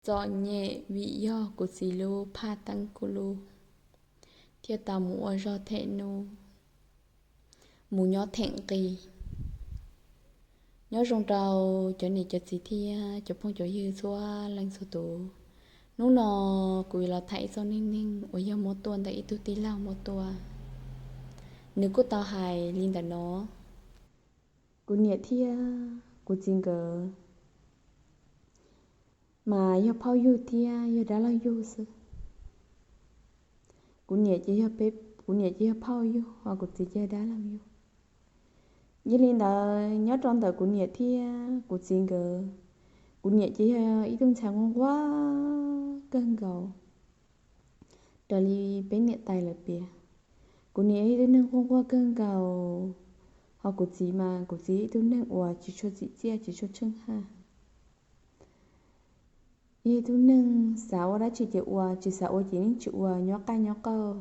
txom nyem vim yog kuv txiv lub phaj teeb kuv lub, thiaj tau mus ua zog them nub, mus nyob them nqi, nyob zoo rau cov niam cov txiv thiab cov phooj cov ywg txhua leej txhua tus. Hnub no kuv yuav los tham ib txoj neej neeg uas yog muab tuaj ntawm ib tug tij laug muab tuaj. Nws kuj tau hais li ntawm no: Kuv niam thiab kuv txiv nkawd mas yog phauj yug thiab yog dab laug yug xwb. Kuv niam ces yog, kuv niam ces yog phauj yug, ho kuv txiv ces yog dab laug yug. Yog li ntawd nyob rau ntawm kuv niam thiab kuv txiv nkawd, kuv niam ces yog ib tug ntxhais nquag nquag kawg nkaus raws li peb niam tais lawv piav. Kuv niam yog ib tug neeg nquag nquag kawg nkaus, ho kuv txiv mas kuv txiv ib tug neeg uas tsis tshua txim txiaj tsis tshua tsheej haj. Yog ib tug neeg xav ua dab tsi ces ua, tsis xav ua ces yeej tsis ua, nyob qaj nyob qauj.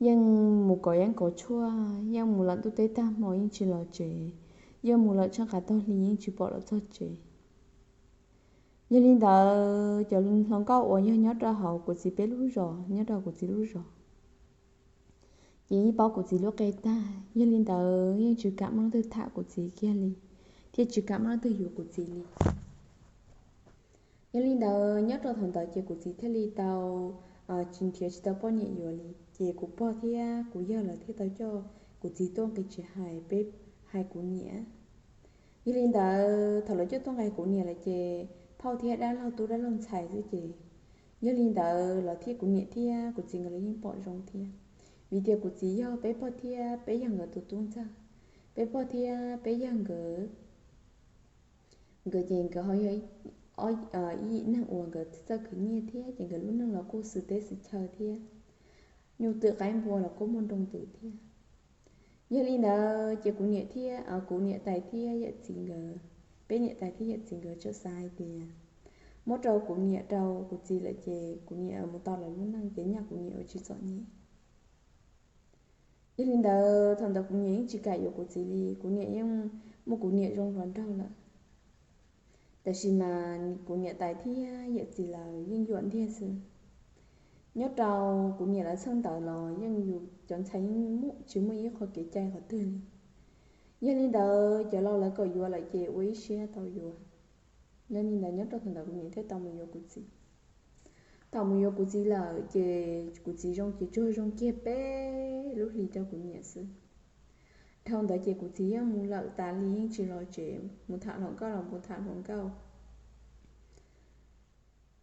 Yeej mus kov yeeb kov tshuaj, yeej mus lawm ntuj teb tag hmo yeej tsis los tsev, yeej mus lawm tsheej qav taug hli yeej tsis pom los txog tsev. Yog li ntawd cov hluas nkauj uas yog nyob rau hauv kuv txiv peb lub zos, nyob rau kuv txiv lub zos, ces yeej paub kuv txiv lub qe tag. Yog li ntawd yeej tsis kam muaj leej twg tham kuv txiv kiag li, thiab tsis kam muaj leej twg yuav kuv txiv li. Yog li ntawd nyob rau thaum ntawd ces kuv txiv thiaj li tau tsis nrhiav tsis tau poj niam yuav li, ces kuv pog thiab kuv yawg lawv thiaj tau coj kuv txiv tuaj nqis tsis hais peb, hais kuv niam. Yog li ntawd thaum lawv coj tuaj nqis kuv niam lawm ces phauj thiab dab laug tub dab laug ntxhais xwb ces, yog li ntawd los thiab kuv niam thiab kuv txiv nkawd los yeej pom zoo thiab, vim tias kuv txiv yog peb pog thiab peb yawg nkawd tus tub ntxawg. Peb pog thiab peb yawg nkawd, nkawd ces nkawd ho yog ib yim neeg uas nkawd txawj khwv nyiaj thiab ces nkawd lub neej los kuj xwm teb xwm chaw thiab, nyuj twm qaib npua los kuj muaj nroo ntws thiab. Yog li ntawd ces kuv niam thiab, kuv niam tais thiab yawm txiv nkawd, peb niam tais thiab yawm txiv nkawd txawm xav hais tias muab rau kuv niam rau kuv txiv lawm ces kuv niam mus tau lawv lub neej ces nyaj kuv niam ua tsis txom nyem. Yog li ntawd thaum ntawd kuv niam yeej tsis kam yuav kuv txiv li, kuv niam yeej muaj kuv niam zoo hluas nraug lawm. Tab sis mas kuv niam tais thiab yawm txiv lawv yeej yuam ntiag xwb. Nyob rau kuv niam lawv txheej ntawd los yeej yus cov ntxhais yeej muaj tsis muaj ib qho kev cai qhov twg li. Yog li ntawd cov laus lawv kom yuav lawm ces ua ib siab tau yuav. Yog li ntawd nyob rau thaum ntawd kuv niam thiaj tau mus yuav kuv txiv. Thaum mus yuav kuv txiv lawm ces kuv txiv zoo ces tsuag zoo kiag peb lub hlis rau kuv niam xwb. Dhau ntawd ces kuv txiv yeej mus lawm tas li yeej tsis los tsev, mus tham hluas nkauj los mus tham hluas nkauj,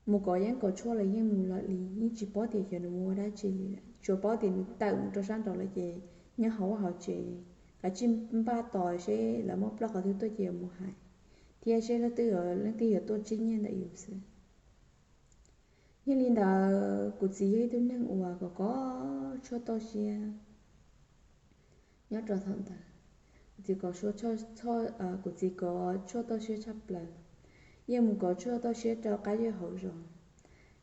mus kov yeeb kov tshuaj los yeej mus lawm li, yeej tsis paub tias xyov nws mus ua dab tsi li lawm, tsuas paub tias nws tawm mus rau sab nraud lawm ces nyob hauv vaj hauv tsev, kav tsij npaj tos seb lawv muab plaub qhov twg tuaj ces yuav mus hais, thiab seb leej twg, leej twg yuav tuaj tseb nyiaj ntawm yus xwb. Yog li ntawd kuv txiv yog ib tug neeg uas kov kov tshuaj toj siab. Nyob rau thaum ntawd, kuv txiv kov tshuaj, kuv txiv kov tshuaj toj siab tshaj plaws, yeej mus kov tshuaj toj siab rau qab zej hauv zos.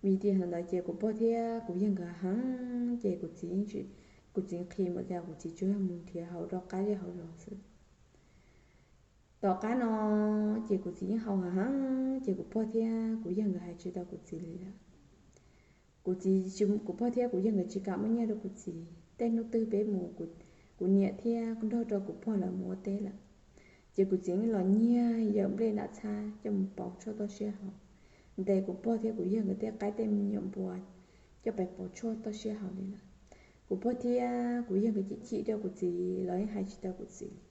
Vim tias thaum ntawd ces kuv pog thiab kuv yawg nkawd heev ces kuv txiv, kuv txiv nqhis mus tias kuv txiv tsuas yog mus nrhiav hauv rau qab zej hauv zos xwb. Tom qab no ces kuv txiv yeej haus heev heev ces kuv pog thiab kuv yawg nkawd hais tsis tau kuv txiv li lawm. Kuv txiv, kuv pog thiab kuv yawg nkawd tsis kam muab nyiaj rau kuv txiv. Tej hnub twg peb mus, kuv niam thiab nrog rau kuv pog lawv mus ua teb lawm, ces kuv txiv los nyiag yawm nplej nram txhab coj mus pauv tshuaj toj siab haus, ntes kuv pog thiab kuv yawg nkawd tej qaib tej me nyuam npua coj pais pauv tshuaj toj siab haus li lawm. Kuv pog thiab kuv yawg nkawd chim chim rau kuv txiv los yeej hais tsis tau kuv txiv li.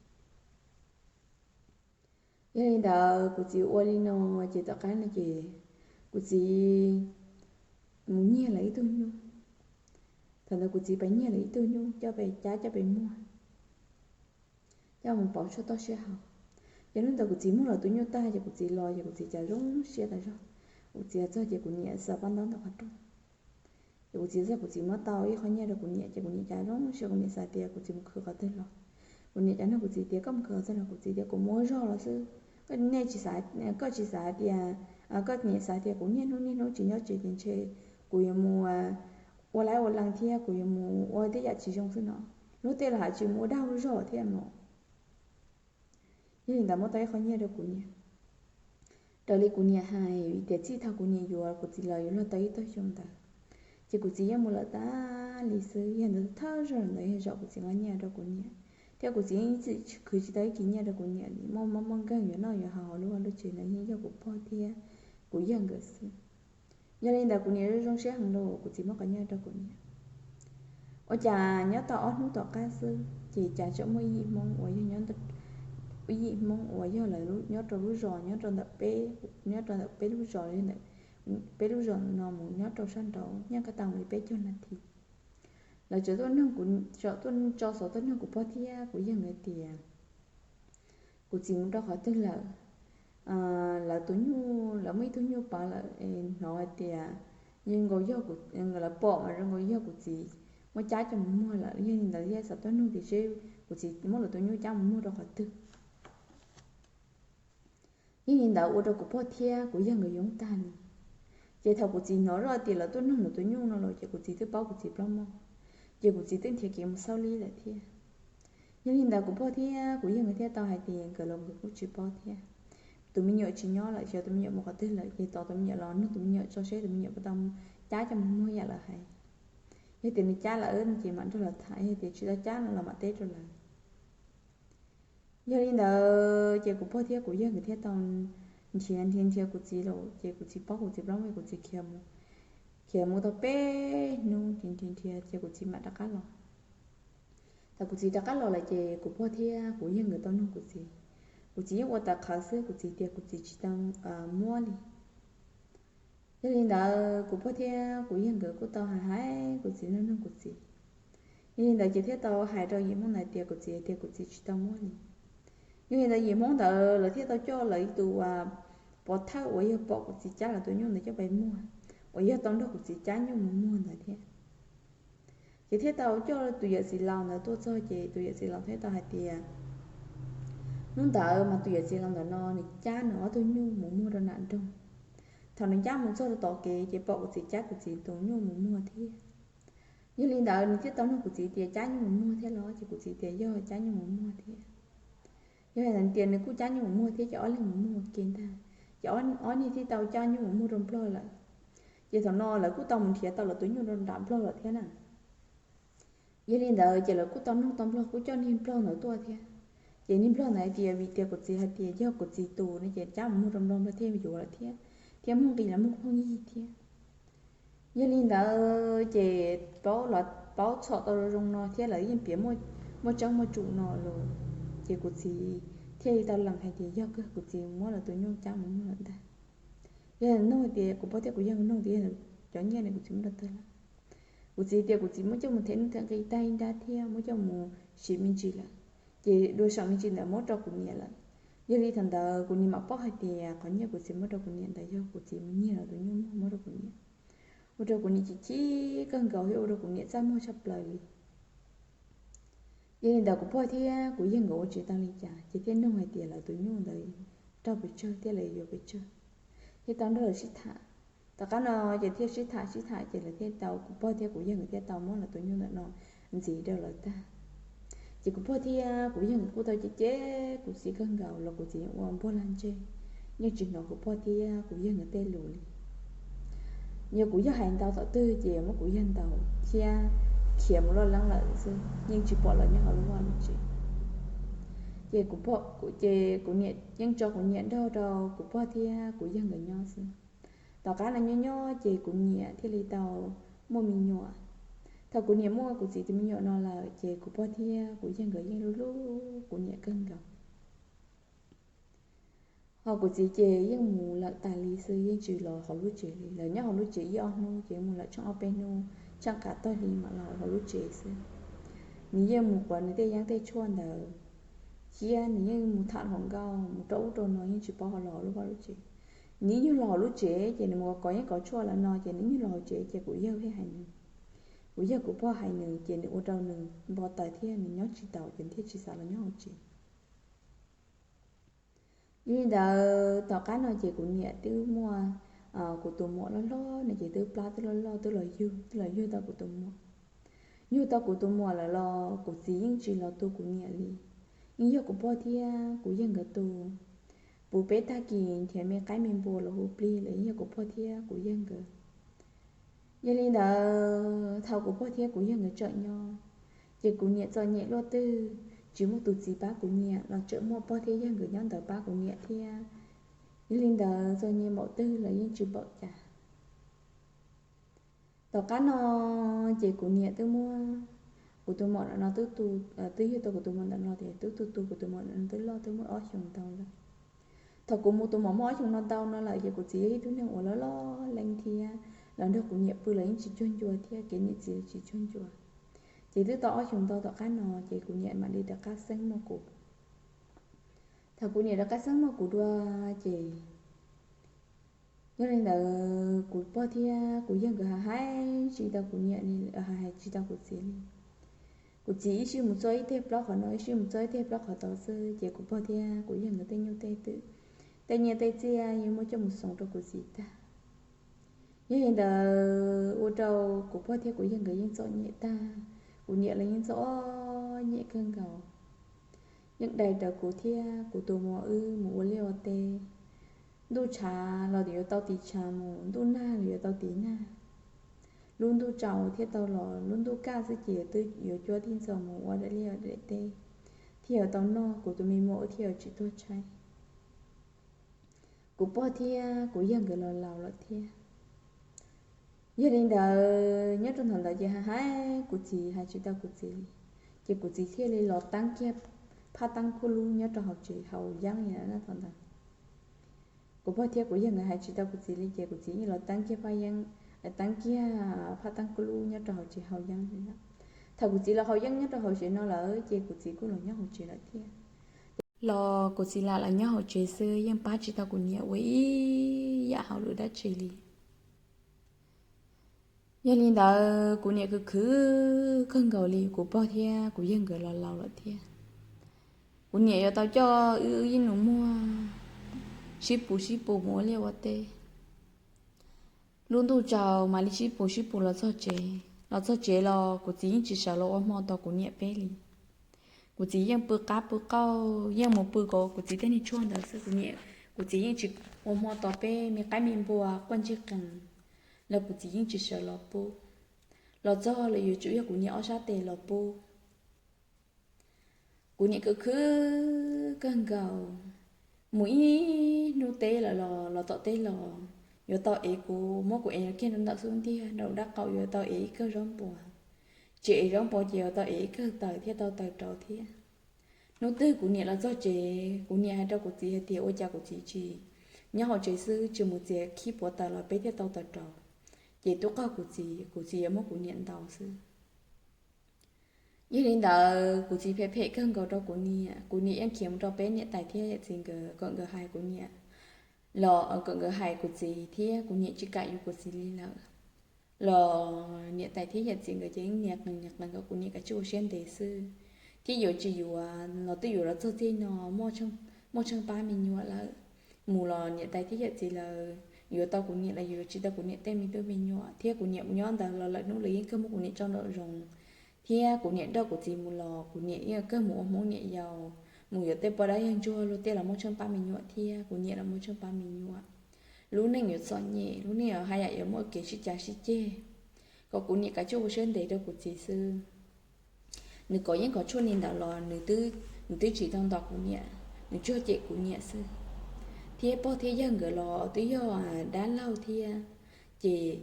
Yog li ntawd kuv txiv ua li no, ces tom qab no ces kuv txiv mus nyiag lawv ib tug nyuj. Thaum ntawd kuv txiv pais nyiag lawv ib tug nyuj coj pais cab coj pais muag, coj mus pauv tshuaj toj siab haus. Ces hnub ntawd kuv txiv muag lawv tus nyuj tag ces kuv txiv los ces kuv txiv cas zoo siab tas zog. Kuv txiv txog ces kuv niam xaws paj ntaub ntawm qhov rooj. Ces kuv txiv txog kuv txiv muab tau ib qho nyiaj rau kuv niam ces kuv niam cas zoo siab, kuv niam xav tias kuv txiv mus khwv qhov twg los. Kuv niam cas nug kuv txiv tias koj mus khwv qhov twg los, kuv txiv tias kuv mus ua zog los xwb. Koj, nej tsis xav, koj tsis xav tias, koj niam xav tias kuv niaj hnub niaj hnub tsis nyob tsev ces ntshe kuv yuav mus ua laib ua lees thiab kuv yuav mus ua tej yam tsis zoo xwb no. Luag tej los hais tsis mus ua dag ua zog thiab no. Yog li ntawd muab tau ib qho nyiaj rau kuv niam. Raws li kuv niam hais, vim tias txij thaum kuv niam yuav kuv txiv los yuav luag tau ib tog xyoo ntawd, ces kuv txiv yeej mus lawm tas li xwb. Yog ntawd thawj zaug ntawd yog zaum kuv txiv nqa nyiaj rau kuv niam, thiab kuv txiv yeej tsis khwv tsis tau ib kis nyiaj rau kuv niam li. Muaj mob muaj nkeeg yuav noj yuav haus hauv lub vaj lub tsev ntawd yeej yog kuv pog thiab kuv yawg nkawd xwb. Yog li ntawd kuv niam zoo zoo siab heev los kuv txiv muab qhov nyiaj rau kuv niam. Ua cas nyob tau ob hnub tom qab xwb ces cas tseem muaj ib yim Hmoob uas yog, ib yim Hmoob uas yog lawv nyob rau lub zos nyob rau ntawm peb, nyob rau ntawm peb lub zos, peb lub zos no mus nyob rau sab nraud nyob ko tau li peb caug nas this. Lawv txawm tuaj nug kuv, txawm tuaj tso xov tuaj nug kuv pog thiab kuv yawg nkawd tias kuv txiv mus rau qhov twg lawm. Lawv tus nyuj, lawv muaj ib tug nyuj pov lawm, hnov hais tias yeej nkaus yog, lawv pom mas zoo nkaus yog kuv txiv muab cab coj mus muag lawm. Yog li ntawd thiaj xav tuaj nug tias seb kuv txiv muab lawv tus nyuj cab mus muag rau qhov twg. Yog li ntawd ua rau kuv pog thiab kuv yawg nkawd yoo tag li. Ces thaum kuv txiv hnov zoj tias lawv tuaj nug lawv tus nyuj no los ces kuv txiv twb paub kuv txiv plab mog, ces kuv txiv twb nrhiav kev mus xauj li lawm thiab. Yog li ntawd kuv pog thiab kuv yawg nkawd thiaj tau hais tias nkawd los nkawd kuj tsis paub thiab. Tus me nyuam tsis nyob lawm, xyov tus me nyuam mus qhov twg lawm, ces tos tus me nyuam los nug tus me nyuam tso seb tus me nyuam puas tau cab coj mus muag yam lawv hais. Yog tias nws cab lawm no ces mam nrog lawv tham, yog tias tsis tau cab no los mam teb rau lawv. Yog li ntawd ces kuv pog thiab kuv yawg nkawd thiaj tau nrhiav nrhiav nrhiav kuv txiv lawm, ces kuv txiv paub kuv txiv plab mog, kuv txiv khiav mus, khiav mus tau peb hnub nrhiav nrhiav nrhiav ces kuv txiv mam rov qab los. Thaum kuv txiv rov qab los lawm ces kuv pog thiab kuv yawg nkawd tau nug kuv txiv. Kuv txiv yeej ua tawv qhawv xwb, kuv txiv tias kuv txiv tsis tau muab li. Yog li ntawd kuv pog thiab kuv yawg nkawd kuj tau hais hais kuv txiv, nug nug kuv txiv. Yog li ntawd ces thiaj tau hais rau yim Hmoob ntawd tias kuv txiv tias kuv txiv tsis tau muab li. Yog li ntawd yim Hmoob ntawd lawv thiaj tau coj lawv ib tug pov thawj uas yog pom kuv txiv cab lawv tus nyuj ntawd coj pais muag, uas yog tau nrog kuv txiv cab nyuj mus muag ntawd thiab. Ces thiaj tau coj tus yawm txiv laus ntawd tuaj txog ces tus yawm txiv laus thiaj tau hais tias hnub ntawd mas tus yawm txiv laus ntawm no nws cab nws ob tug nyuj mus muag rau nram nroog. Thaum nws cab mus txog rau tom kev ces pom kuv txiv cab kuv txiv tus nyuj mus muag thiab. Yog li ntawd nws thiaj tau nug kuv txiv tias cab nyuj mus muag thiab los, ces kuv txiv tias yog, cab nyuj mus muag thiab. Yog tias nws kuj cab nyuj mus muag thiab ces ob leeg mus muag ua ke ntag. Ces ob niag thiaj tau cab nyuj mus muag rau Nplog lawm. Ces thaum no lawv kuj tau mus nrhiav tau lawv tus nyuj rau nram Nplog lawm thiab na. Yog li ntawd ces lawv kuj tau nug tau Nplog, kuj coj niag Nplog ntawd tuaj thiab. Ces niag Nplog ntawd hais tias vim tias kuv txiv hais tias yog kuv txiv tus no ces cab mus muag rau Nplog, Nplog thiaj yuav lawm thiab, thiab muaj nqis los muaj phooj ywg thiab. Yog li ntawd ces paub txhom tau zoo no thiab lawv yeej piav muaj tseeb muaj tsum no los, ces kuv txiv thiaj li tau lees hais tias yog kawg, kuv txiv muab lawv tus nyuj cab mus muag lawm ntag. Yog nug tias kuv pog thiab kuv yawg nug tias yog cov nyiaj ne kuv txiv muab rau twg lawm, kuv txiv tias kuv txiv muab coj mus them nuj them nqi tag ib nrab thiab muab coj mus siv me ntsis lawm, ces dua seem me ntsis ntawd muab rau kuv niam lawm. Yog li thaum ntawd kuv niam mam paub hais tias qhov nyiaj kuv txiv muab rau kuv niam ntawd yog kuv txiv mus nyiag lawv tus nyuj muag muab rau kuv niam. Ua rau kuv niam chim chim kawg nkaus thiab ua rau kuv niam txaj muag tshaj plaws li. Yog li ntawd kuv pog thiab kuv yawg nkawd ua tsis tau li cas ces thiaj nug hais tias lawv tus nyuj ntawd raug pes tsawg thiab lawv yuav pes tsawg, thiaj tau nrog lawv sib tham. Tom qab no ces thiaj sib tham sib tham ces lawv thiaj tau, kuv pog thiab kuv yawg nkawd thiaj tau muab lawv tus nyuj ntawm no ntxiv rau lawv tag. Ces kuv pog thiab kuv yawg nkawd kuj tau cem cem kuv txiv kawg nkaus los kuv txiv yeej ua npuaj lag ntseg, yeej tsis hnov kuv pog thiab kuv yawg nkawd tej lus li. Yog kuv yawg hais ntau tom twg ces muab kuv yawg ntaus thiab khiav mus loj leeb lawm xwb, yeej tsis pom lawv nyob hauv lub vaj lub tsev. Ces kuv pog, ces kuv niam yeej tso kuv niam nrog rau kuv pog thiab kuv yawg nkawd nyob xwb. Tom qab no nyob nyob ces kuv niam thiaj li tau muaj me nyuam. Thaum kuv niam muaj kuv txiv tus me nyuam no lawm ces kuv pog thiab kuv yawg nkawd yeej hlub hlub kuv niam kawg nkaus. Ho kuv txiv ces yeej mus lawm tas li xwb, yeej tsis los hauv lub tsev li. Lawv nyob hauv lub tsev ib ob hnub ces mus lawm tsheej ob peb hnub, tsheej kav tag li mam los hauv lub tsev xwb. Nws yeej mus quav nws tej yeeb tej tshuaj ntawd, thiab nws yeej mus tham hluas nkauj mus rau ub rau no, yeej tsis paub ho los hauv lub vaj lub tsev. Nws ib nyuag los hauv lub tsev ces nws mus kov yeeb kov tshuaj lawm no ces nws ib nyuag los hauv tsev ces kuv yawg pheej hais nws, kuv yawg kuv pog hais nws ces nws ua rau nws npau taws thiab nws nyob tsis taus ces nws thiaj tsis xav los nyob hauv tsev. Yog li ntawd tom qab no ces kuv niam twb muaj kuv tus muam loj hlob no ces twb plab twb loj loj twb los yug, twb los yug tau kuv tus muam. Yug tau kuv tus muam lawm los kuv txiv yeej tsis los tu kuv niam li, yeej yog kuv pog thiab kuv yawg nkawd tu. puv peb tag kis nrhiav me qaib me npua los hu plig los yeej yog kuv pog thiab kuv yawg nkawd. Yog li ntawd thaum kuv pog thiab kuv yawg nkawd tseem nyob, ces kuv niam txom nyem luaj twg, tsis muaj tus txiv pab kuv niam los tseem muaj pog thiab yawg nkawd nyob ntawd pab kuv niam thiab. Yog li ntawd txom nyem npaum twg los yeej tsis npaum cas. Tom qab no ces kuv niam twb muab kuv tus maum ntawm no, twb yug tau kuv tus maum ntawm no ces twb tu tu kuv tus maum ntawm no twb loj twb muaj ob xyoos ntau lawm. Thaum kuv mus tus maum muaj ob xyoos no ntau no lawm ces kuv txiv yog ib tug neeg uas loj loj leej thiab, los nrog kuv niam pw los yeej tsis cuag ncua thiab, kev niam txiv tsis cuag ncua. Ces twb tau ob xyoos ntau tom qab no ces kuv niam mam li rov qab xeeb muaj kuv. Thaum kuv niam rov qab xeeb muaj kuv dua ces yog li ntawd kuv pog thiab kuv yawg nkawd hais tsis tau kuv niam li, hais tsis tau kuv txiv li. Kuv txiv ib sij mus txog ib teg plaub qhov no, ib sij mus txog ib teg plaub qhov tod xwb, ces kuv pog thiab kuv yawg nkawd tej nyuj tej twm, tej nyiaj tej txiaj yeej muab coj mus xoov rau kuv txiv tag. Yog li ntawd ua rau kuv pog thiab kuv yawg nkawd yeej txom nyem tag, kuv niam los yeej txom nyem kawg nkaus. Yeej dai rawv kuv thiab kuv tus muam wb mus ua liaj ua teb. Ntuj tshav los yuav tau tiv tshav mus, ntuj nag los yuav tau tiv nag. Lub ntuj tsaus thiaj tau los, lub ntuj kaj xwb ces twb yuav cuab tib ntxov mus ua daim liaj daim teb, thiaj yuav tau noj, kuv tus me muam wb thiaj yuav tsis tuag tshaib. Kuv pog thiab kuv yawg nkawd los laus lawm thiab. Yog li ntawd nyob rau ntawm ntawd ces hais kuv txiv hais tsis tau kuv txiv li, ces kuv txiv thiaj li los teeb kiag phab teeb kuj lub nyob rau hauv tsev haus yeeb li na thaum ntawd. Kuv pog thiab kuv yawg nkawd hais tsis tau kuv txiv li ces kuv txiv yeej los teeb kiag phab yeeb, teeb kiag phab teeb kuj lub nyob rau hauv tsev haus yeeb li na. Thaum kuv txiv los haus yeeb nyob rau hauv tsev no lawm ces kuv txiv kuj los nyob hauv tsev lawm thiab. Los kuv txiv lam los nyob hauv tsev xwb, yeej pab tsis tau kuv niam ua ib yam hauj lwm dab tsi li. Yog li ntawd kuv niam khwv khwv kawg nkaus li, kuv pog thiab kuv yawg nkawd los laus lawm thiab. Kuv niam yuav tau coj wb ib nus muag sib pus sib pus mus ua liaj ua teb. Lub ntuj tsaus mam li sib pus sib pus los txog tsev. Los txog tsev los kuv txiv yeej tsis sawv los ua hmo tos kuv niam peb li. Kuv txiv yeej pw qab pw qauj, yeej mus pw kom kuv txiv tej niag tshuaj ntawd xwb. Kuv niam, kuv txiv yeej tsis ua hmo tos peb me qaib me npua quaj ntsig qees los kuv txiv yeej tsis sawv los pub. Los txog los yuav tsum yog kuv niam ob sab tes los pub. Kuv niam khwv khwv kawg nkaus, mus ib hnub teb lawm los los tom teb los yuav tau ev kuv, muab kuv ev kiag rau ntawm xub ntiag, rau dab qaum yuav tau ev ib kawm zaub npua, tsis ev zaub npua ces yuav tau ev ib kawm taws thiaj tau taws rau thiab. Hnub twg kuv niam los txog tsev, kuv niam hais rau kuv txiv hais tias ua cas kuv txiv tsis nyob hauv tsev xwb, tsis mus txiav khib puav taws los peb thiaj tau taws rau. Ces twb qaug kuv txiv, kuv txiv yuav muab kuv niam ntaus xwb. Yog li ntawd kuv txiv phem phem kawg nkaus rau kuv niam, kuv niam yeej khiav mus rau peb niam tais thiab yawm txiv nkawd kom nkawd hais kuv niam los kom nkawd hais kuv txiv thiab, kuv niam tsis kam yuav kuv txiv li lawm. Los niam tais thiab yawm txiv nkawd ces yeej nias qees nias qees kom kuv niam kav tsij ua siab ntev xwb, thiab yuav tsis yuav los twb yuav los txog txij no, muaj tsheej pab me nyuam lawm. Mus los niam tais thiab yawm txiv lawv yuav tau kuv niam los yuav tsis tau kuv niam tej me tub me nyuam, thiab kuv niam mus nyob ntawd los lawm hnub lawv yeej kawg muab kuv niam tso nraum zoov, thiab kuv niam nrog kuv txiv mus los kuv niam yeej kawg mus ua Hmoob niam yau, mus yuav tej poj dab yawg ntsuag luag tej los muaj tsheej pab me nyuam thiab kuv niam los muaj tsheej pab me nyuam. Lub neej yuav txom nyem, lub neej yuav haj yam yuav muaj kev sib cav sib ceg, kom kuv niam kav tsij ua siab ntev rau kuv txiv xwb. Nws kov yeeb kov tshuaj li ntawd los nws twb tsis tau ntaus kuv niam, nws tsuas cem kuv niam xwb. Thiab pog thiab yawg nkawd los twb yog dab laug thiab, ces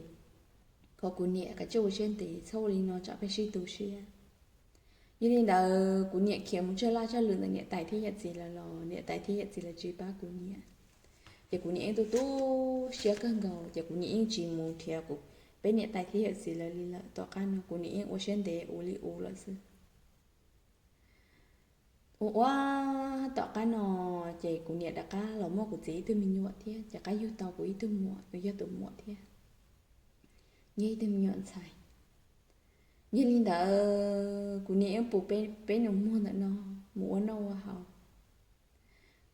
kom kuv niam kav tsij ua siab ntev, txhob ua li no tsam peb sib tu siab. Yog li ntawd kuv niam khiav mus tsawg laj tsawg lwm ntawm niam tais thiab yawm txiv lawv los niam tais thiab yawm txiv lawv tsis pab kuv niam. Ces kuv niam yeej tu tu siab kawg nkaus, ces kuv niam yeej tsis mus nrhiav kuv, peb niam tais thiab yawm txiv lawv li lawm. Tom qab no kuv niam yeej ua siab ntev ua li ua lawm xwb. Ua ua tom qab no ces kuv niam rov qab los muaj kuv txiv ib tug me nyuam thiab, ces qab yug tau kuv ib tug muam uas yog tus muam thiab, yog ib tug me nyuam ntxhais. Yog li ntawd kuv niam yeej pus peb nus muag ntawm no mus ua noj ua haus.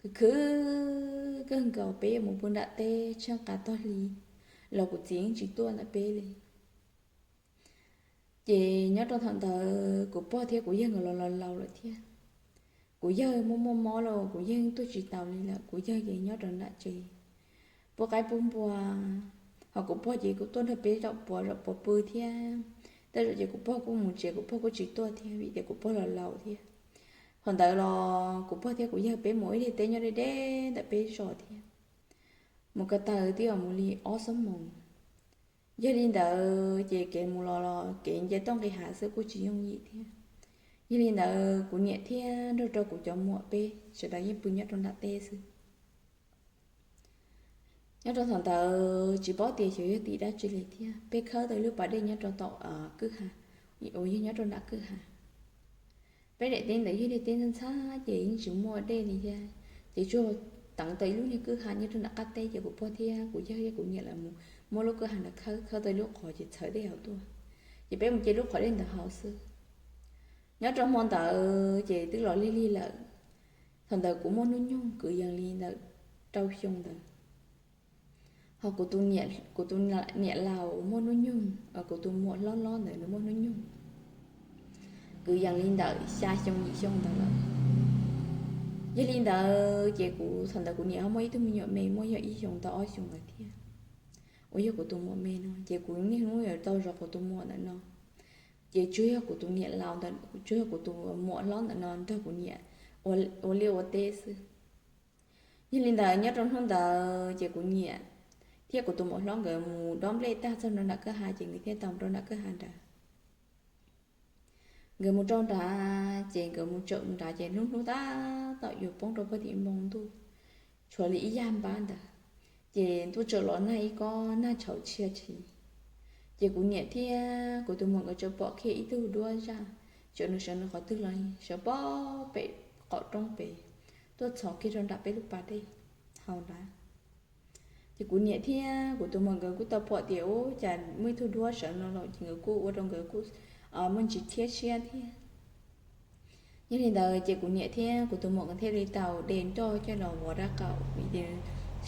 Khwv khwv kawg nkaus peb yuav mus pw nram teb tsheej qav tog hli los kuv txiv yeej tsis tuaj ntawm peb li. Ces nyob rau thaum ntawd kuv pog thiab kuv yawg nkawd los los laus lawm thiab. kuv yawg muaj muaj mob los kuv yawg tuaj tsis taus li lawm, kuv yawg ces nyob rau nram tsev pub qaib pub npua, ho kuv pog ces kuj tuaj nrog peb zaum puav zaum puav pw thiab. Tej zaum ces kuv pog kuj mus tsev, kuv pog kuj tsis tuaj thiab vim tias kuv pog los laus thiab. Thaum ntawd los kuv pog thiab kuv yawg peb mus ib daim teb nyob deb deb ntawm peb zos thiab, mus ko taw twb yog mus li ob xuab moos. Yog li ntawd ces kev mus los los kev nce toj nqis hav xwb kuj tsis yooj yim thiab. Yog li ntawd kuv niam thiab nrog rau kuv cov muam peb sawv daws yeej pw nyob rau nram teb xwb. Nyob rau thaum ntawd tsis paub tias xyov yog tim dab tsi li thiab, peb khawb tau ib lub pas dej nyob rau tom kwj ha uas yog nyob rau nram kwj ha. Peb daim teb ntawd yog daim teb ntxhab ntxhab ces yeej tsis muaj dej li thiab, ces tsuas teev tau ib lub niag kwj ha nyob rau nram qab teb, ces kuv pog thiab kuv yawg thiab kuv niam lawv mus muab lub kwj ha ntawd khawb, khawb tau ib lub qhov ces txhawv dej hauv tuaj, ces peb mus ce lub qhov dej ntawd haus xwb. Nyob rau hmo ntawd ces twb los lig lig lawm. Thaum ntawd kuv muaj hnub nyoog kwv yees li ntawm rau xyoo ntawd, ho kuv tus niam laus muaj hnub nyoog, kuv tus muam hlob hlob ntawd nws muaj hnub nyoog kwv yees li ntawm xya xyoo yim xyoo ntawd lawm. Yog li ntawd ces kuv thaum ntawd kuv niam ho muaj ib tug me nyuam me muaj yog ib xyoos tau ob xyoos ntawd thiab, uas yog kuv tus muam me no. Ces kuv niaj hnub yuav tau zov kuv tus muam ntawm no, ces tsuas yog kuv tus niam laus ntawm, tsuas yog kuv tus muam hlob ntawm no nrog kuv niam ua liaj ua teb xwb. Yog li ntawd nyob rau hnub ntawd ces kuv niam thiab kuv tus muam hlob nkawd mus dob nplej tag txog rau nram kwj ha ces nkawd thiaj tau mus rau nram kwj ha nrad. Nkawd mus rau nrad ces nkawd mus tsaum nrad ces hnub hnub tab tom yuav poob rau pog tim npoo ntuj, tshuav li ib yag npab ntawd, ces ntuj tsaum los nag ib kob nag tshauv tshia tshis. Ces kuv niam thiab kuv tus muam nkawd tsuas pom kiag ib tug duab zaj, tsuas nws sawv nws qhov twg los sawv pob pem qaum roob pem, tuaj txhos kiag rau nram peb lub pas dej hauv nrad. Ces kuv niam thiab kuv tus muam nkawd kuj tau pom tias ua cas muaj ib tug duab sawv no los ces nkawd kuj ua rau nkawd kuj muaj ntsis thiab siab thiab. Yog li ntawd ces kuv niam thiab kuv tus muam nkawd thiaj li tau de nroj coj los vov dab qaum, vim tias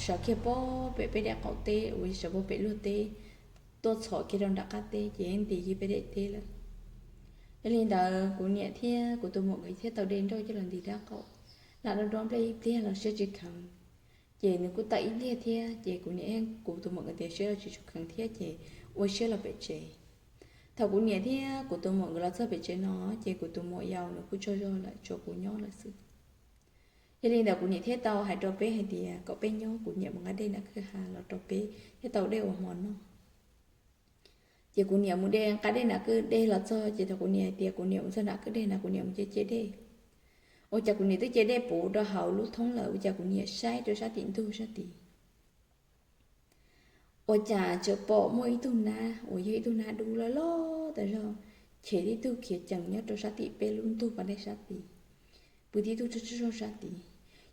sawv kiag pob pem peb daim qaum teb uas sawv pob pem luag teb, tuaj txhos kiag rau nram qab teb ces nti kiag peb daim teb lawm. Yog li ntawd kuv niam thiab kuv tus muam nkawd thiaj tau de nroj coj los nti dab qaum, lam dob dob nplej ib pliag los siab tsis kheev. Ces nws kuj tawm ib pliag thiab ces kuv niam kuv tus muam nkawd tias siab los tsis tshua kheev thiab ces ua siab los pem tsev. Thaum kuv niam thiab kuv tus muam nkawd los txog pem tsev no ces kuv tus muam yau nws kuj tsaug zog lawm, tsuas kuv nyob lawm xwb. Yog li ntawd kuv niam thiaj tau hais rau peb hais tias kom peb nyob, kuv niam mus nqa dej nram kwj ha los rau peb thiaj tau dej ua hmo noj. Ces kuv niam mus de nqa dej nram kwj dej los txog ces thaum kuv niam hais tias kuv niam mus txog nram kwj dej na kuv niam mus ce ce dej, ua cas kuv niam twb ce dej puv rau hauv lub thoob lawm, ua cas kuv niam saib rau sab tim ntug sab tid, ua cas tseem pom muaj ib tug nab uas yog ib tug nab dub loj loj tas zog, chev tib tug khiav cees nyob rau sab tim peb lub ntug pas dej sab tid, pw tib tug tsuj tsuj zog sab tid.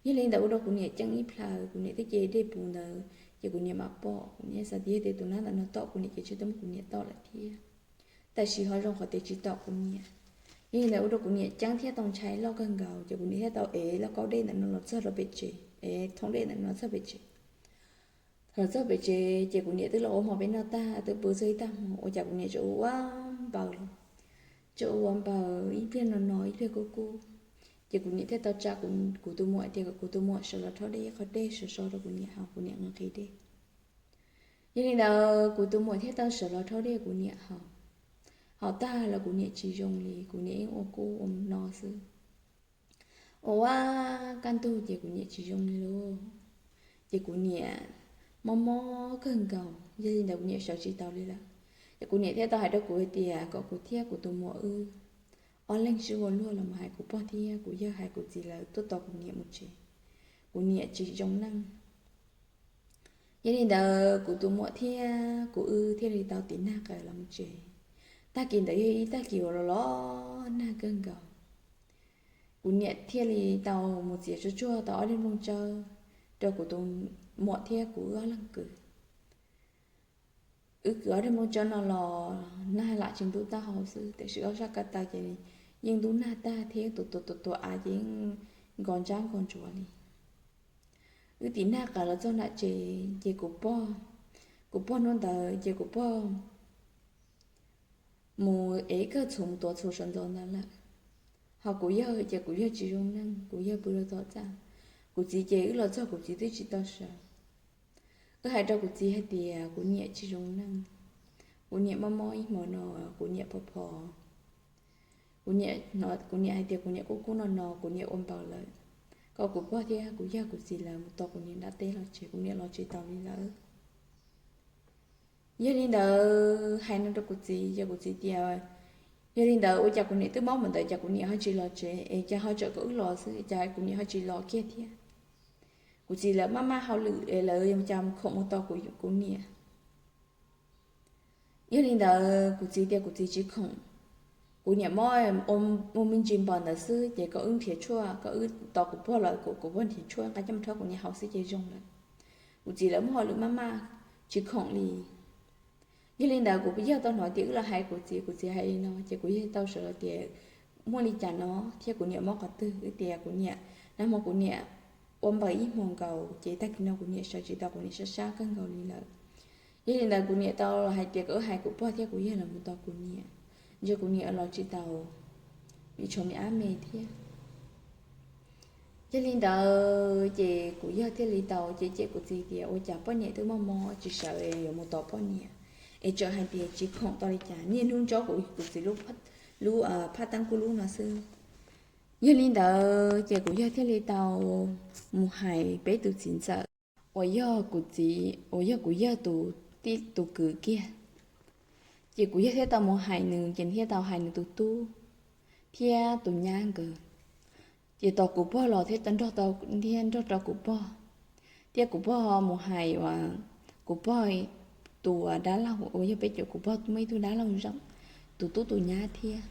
Yog li ntawd ua rau kuv niam ceeb ib plhaw, kuv niam twb ce dej puv ntawd ces kuv niam mam pom, kuv niam xav tias yog tias tus nab ntawm no tom kuv niam ces tsam twb muab kuv niam tom lawm thiab. Tab sis ho zoo qhov tias tsis tom kuv niam. Yog li ntawd ua rau kuv niam ceeb thiab tau ntshai loj kawg nkaus ces kuv niam thiaj tau ev lauj kaub dej ntawm no los txog rau pem tsev, ev thoob dej ntawm no txog pem tsev. Thaum los txog pem tsev ces kuv niam twb los ua hmo peb noj tag, twb pw txog ib tag hmo ua cas kuv niam tseem ua ua npaws los, tseem ua ua npaws ib pliag no no ib pliag kub kub. Ces kuv niam thiaj tau tsa kuv tus muam tias kom kuv tus muam sawv los rhaub dej ib qho dej sov so rau kuv niam haus, kuv niam nqhis nqhis dej. Yog li ntawd kuv tus muam thiaj tau sawv los rhaub dej kuv niam haus. Haus tag los kuv niam tsis zoo li, kuv niam yeej ua kub ua no xwb. Ua ua kaj ntug ces kuv niam tsis zoo li lauj. Ces kuv niam mob mob kawg nkaus, yog li ntawd kuv niam sawv tsis tau li lawm. Ces kuv niam thiaj tau hais rau kuv hais tias kom kuv thiab kuv tus muam wb ob leeg sib ua luag los mus hais kuv pog thiab kuv yawg, hais kuv txiv lawv tuaj tos kuv niam mus tsev, kuv niam tsis zoo neej. Yog li ntawd kuv tus muam thiab kuv wb thiaj li tau tiv nag qawm los mus tsev. Tag kis ntawd yog ib tag kis uas los los nag kawg nkaus. Kuv niam thiaj li tau mus txiav tsuag tsuag tau ob daig nplooj tsawb rau kuv tus muam thiab kuv wb ob leeg kwv. Wb kwv ob daig nplooj tsawb no los nag lam tsis ntub taub hau xwb, tiam sis ob sab ko taw ces yeej ntub nag tag thiab, tus tus tus av ces yeej nkos ntsab nkos ntsuav li. Wb tiv nag qawm los txog nram tsev ces kuv pog, kuv pog hnub ntawd ces kuv pog mus ev kawg txhuv mus tuav txhuv sawv ntxov ntawd lawm. Ho kuv yawg ces kuv yawg tsis zoo neej, kuv yawg pw rau tom txaj. Kuv txiv ces wb los txog kuv txiv twb tsis tau sawv. Wb hais rau kuv txiv hais tias kuv niam tsis zoo neej, kuv niam mob mob ib hmo no, kuv niam pho pho, kuv niam, kuv niam hais tias kuv niam kub kub no no, kuv niam ua npaws lawm, kom kuv pog thiab kuv yawg kuv txiv lawv mus tos kuv niam nram teb los tsev, kuv niam los tsis tau li lawm. Yog li ntawd hais no rau kuv txiv ces kuv txiv tias, yog li ntawd ua cas kuv niam twb mob mus ntawd cas kuv niam ho tsis los tsev es cas ho tseem kom wb los xwb, cas kuv niam ho tsis los kiag thiab. Kuv txiv lawv maj maj hauj lwm es lawv cas mus khoom mus tos kuv niam. Yog li ntawd kuv txiv tias kuv txiv tsis khoom, kuv niam mob ua me ntsis npaws ntawd xwb ces kom wb nrhiav tshuaj, kom wb tos kuv pog los kom kuv pog nrhiav tshuaj nqa coj mus rhaub kuv niam haus xwb ces zoo lawm. Kuv txiv lawv muaj hauj lwm maj maj tsis khoom li. Yog li ntawd kuv yawg tau hnov tias wb los hais kuv txiv, kuv txiv hais li no ces kuv yawg tau sawv los tias muaj li cas no thiab kuv niam mob qhov twg, wb tias kuv niam, nag hmo kuv niam ua npaws ib hmo nkaus ces tag kis no kuv niam sawv tsis tau, kuv niam sab sab kawg nkaus li lawm. Yog li ntawd kuv niam tau los hais tias kom wb hais kuv pog thiab kuv yawg los mus tos kuv niam, ntshe kuv niam los tsis tau, vim tshuav me ab me thiab. Yog li ntawd ces kuv yawg thiaj li tau cem cem kuv txiv tias ua cas poj niam twb mob mob tsis sawv yuav mus tos poj niam, es tseem hais tias tsis khoom tau li cas, niaj hnub ntsob kuv, kuv txiv lub, lub phaj teeb kuj lub no xwb. Yog li ntawd ces kuv yawg thiaj li tau mus hais peb tus txiv ntxawm uas yog kuv txiv, uas yog kuv yawg tus, tus kwv kiag. Ces kuv yawg thiaj tau mus hais nws, ces nws thiaj tau hais nws tus tub thiab tus nyab nkawd. Ces tos kuv pog los thiab nrog, thiab nrog rau kuv pog, thiab kuv pog mus hais uas kuv pog tus dab laug uas yog peb cov, kuv pog muaj ib tug dab laug zeem, tus tub tus nyab thiab,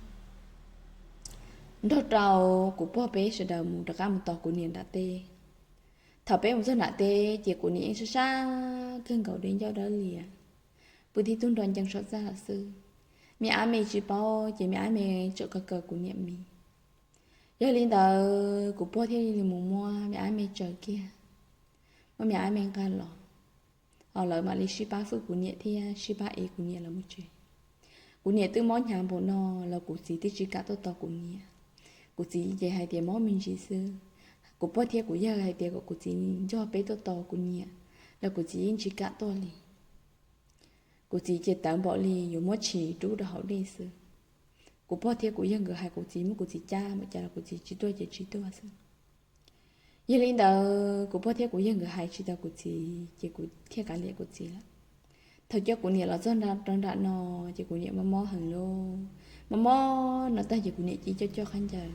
nrog rau kuv pog peb sawv daws mus rov qab mus tos kuv niam nram teb. Thaum peb mus txog nram teb ces kuv niam yeej sab sab kawg nkaus, dej ncauj dawb lias, pw tib tug nrog ncees saum txaj lawm xwb. Me ab me tsis paub ces me ab me tseem kaw kaw kuv niam mis. Yog li ntawd kuv pog thiaj li mus muab me ab me tsaws kiag, muab me ab me nqa los, ho lawv mam li sib pab hwj kuv niam thiab sib pab ev kuv niam los mus tsev. Kuv niam twb mob hnyav npaum no los kuv txiv twb tsis kam tuaj tos kuv niam. Kuv txiv ces hais tias mob me ntsis xwb. Kuv pog thiab kuv yawg hais tias kom kuv txiv nco peb tuaj tos kuv niam los kuv txiv yeej tsis kam tuaj li. Kuv txiv ces tawv npaum li yuav muab tshis rub rau hauv dej xwb. Kuv pog thiab kuv yawg nkawd hais kuv txiv, muab kuv txiv cab mus cas los kuv txiv tsis tuaj ces tsis tuaj xwb. Yog li ntawd kuv pog thiab kuv yawg nkawd hais tsis tau kuv txiv ces kuv thiaj kav liam kuv txiv lawm. Thaum coj kuv niam los txog rau nram no ces kuv niam mob mob heev lauj. Mob mob no tag ces kuv niam cia li coj coj khaub ncaws.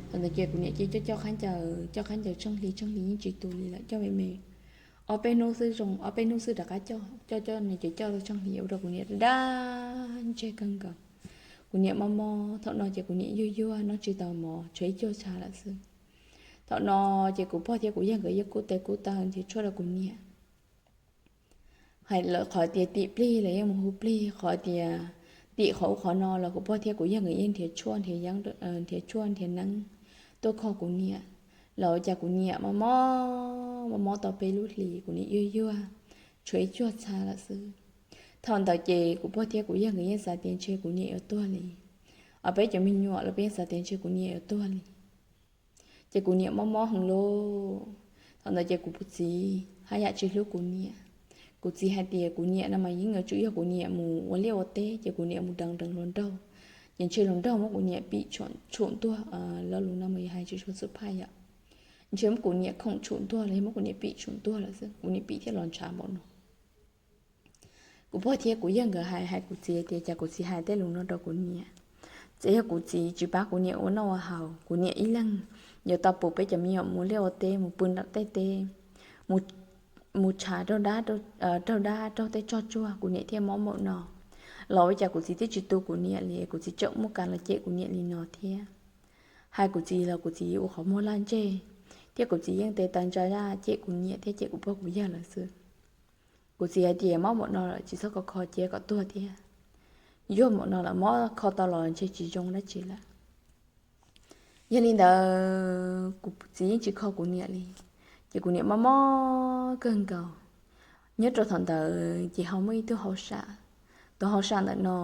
Thaum ntawd ces kuv niam cia li coj coj khaub ncaws, coj khaub ncaws tsheej hli tsheej hli yeej tsis tu li lawm, coj me me ob peb hnub xwb zoo, ob peb hnub xwb rov qab coj, coj coj no ces coj tau tsheej hli ua rau kuv niam daj ntseg kawg nkaus. Kuv niam mob mob, thaum no ces kuv niam yuag yuag noj tsis tau mov, tshuav ib cuag tshav lawm xwb. Thaum no ces kuv pog thiab kuv yawg nkawd yeej kub tes kub taw nrhiav tshuaj rau kuv niam. Hais lawv qhov tias tim plig los yeej mus hu plig, qhov tias tim qhov ub qhov no los kuv pog thiab kuv yawg nkawd yeej nrhiav tshuaj nrhiav yeeb, nrhiav tshuaj nrhiav neeb tuaj kho kuv niam. Los ua cas kuv niam mob mob, mob mob tau peb lub hlis kuv niam yuag yuag, tshuav ib cuag tshav lawm xwb. Thaum ntawd ces kuv pog thiab kuv yawg nkawd yeej xav tias ntshe kuv niam yuav tuag li. Os peb cov me nyuam los peb yeej xav tias ntshe kuv niam yuav tuag li. Ces kuv niam mob mob heev lauj. Thaum ntawd ces kuv txiv haj yam tsis hlub kuv niam. Kuv txiv hais tias kuv niam no mas yeej yuav tsum yog kuv niam mus ua liaj ua teb ces kuv niam mus deev deev hluas nraug, ces ntshe hluas nraug muab kuv niam pim tshum ntuag, lo lus no mas yog hais tsis tshua xub phaj yom. Ntshe muab kuv niam khoom tshum ntuag los yog muab kuv niam pim tshum ntuag lawm xwb, kuv niam pim thiaj los ntshav npaum no. Kuv pog thiab kuv yawg nkawd hais, hais kuv txiv tias cas kuv txiv hais tej lus no rau kuv niam. Txawm yog kuv txiv tsis pab kuv niam ua noj ua haus, kuv niam ib leeg yuav tau pum peb cov me nyuam mus liaj ua teb, mus pw nram tej teb, mus tshav raug dab, raug dab raug tej tsog tsuag, kuv niam thiaj mob npaum no. Los ua cas kuv txiv twb tsis tu kuv niam li, kuv txiv tseem muaj kas los cem kuv niam li no thiab. Hais kuv txiv los kuv txiv ua qhov muag laj ntseg, thiab kuv txiv yeej tes taw ntsa zaj cem kuv niam thiab cem kuv pog kuv yawg lawm xwb. Kuv txiv hais tias mob npaum no lawm tsis txhob kho kho cia kom tuag thiab. Yuag npaum no lawm mob kho tau los ntshe tsis zoo dab tsi lawm. Yog li ntawd kuv txiv yeej tsis kho kuv niam li, ces kuv niam mob mob kawg nkaus. Nyob rau thaum ntawd ces ho muaj ib tug hauj sam, tus hauj sam ntawm no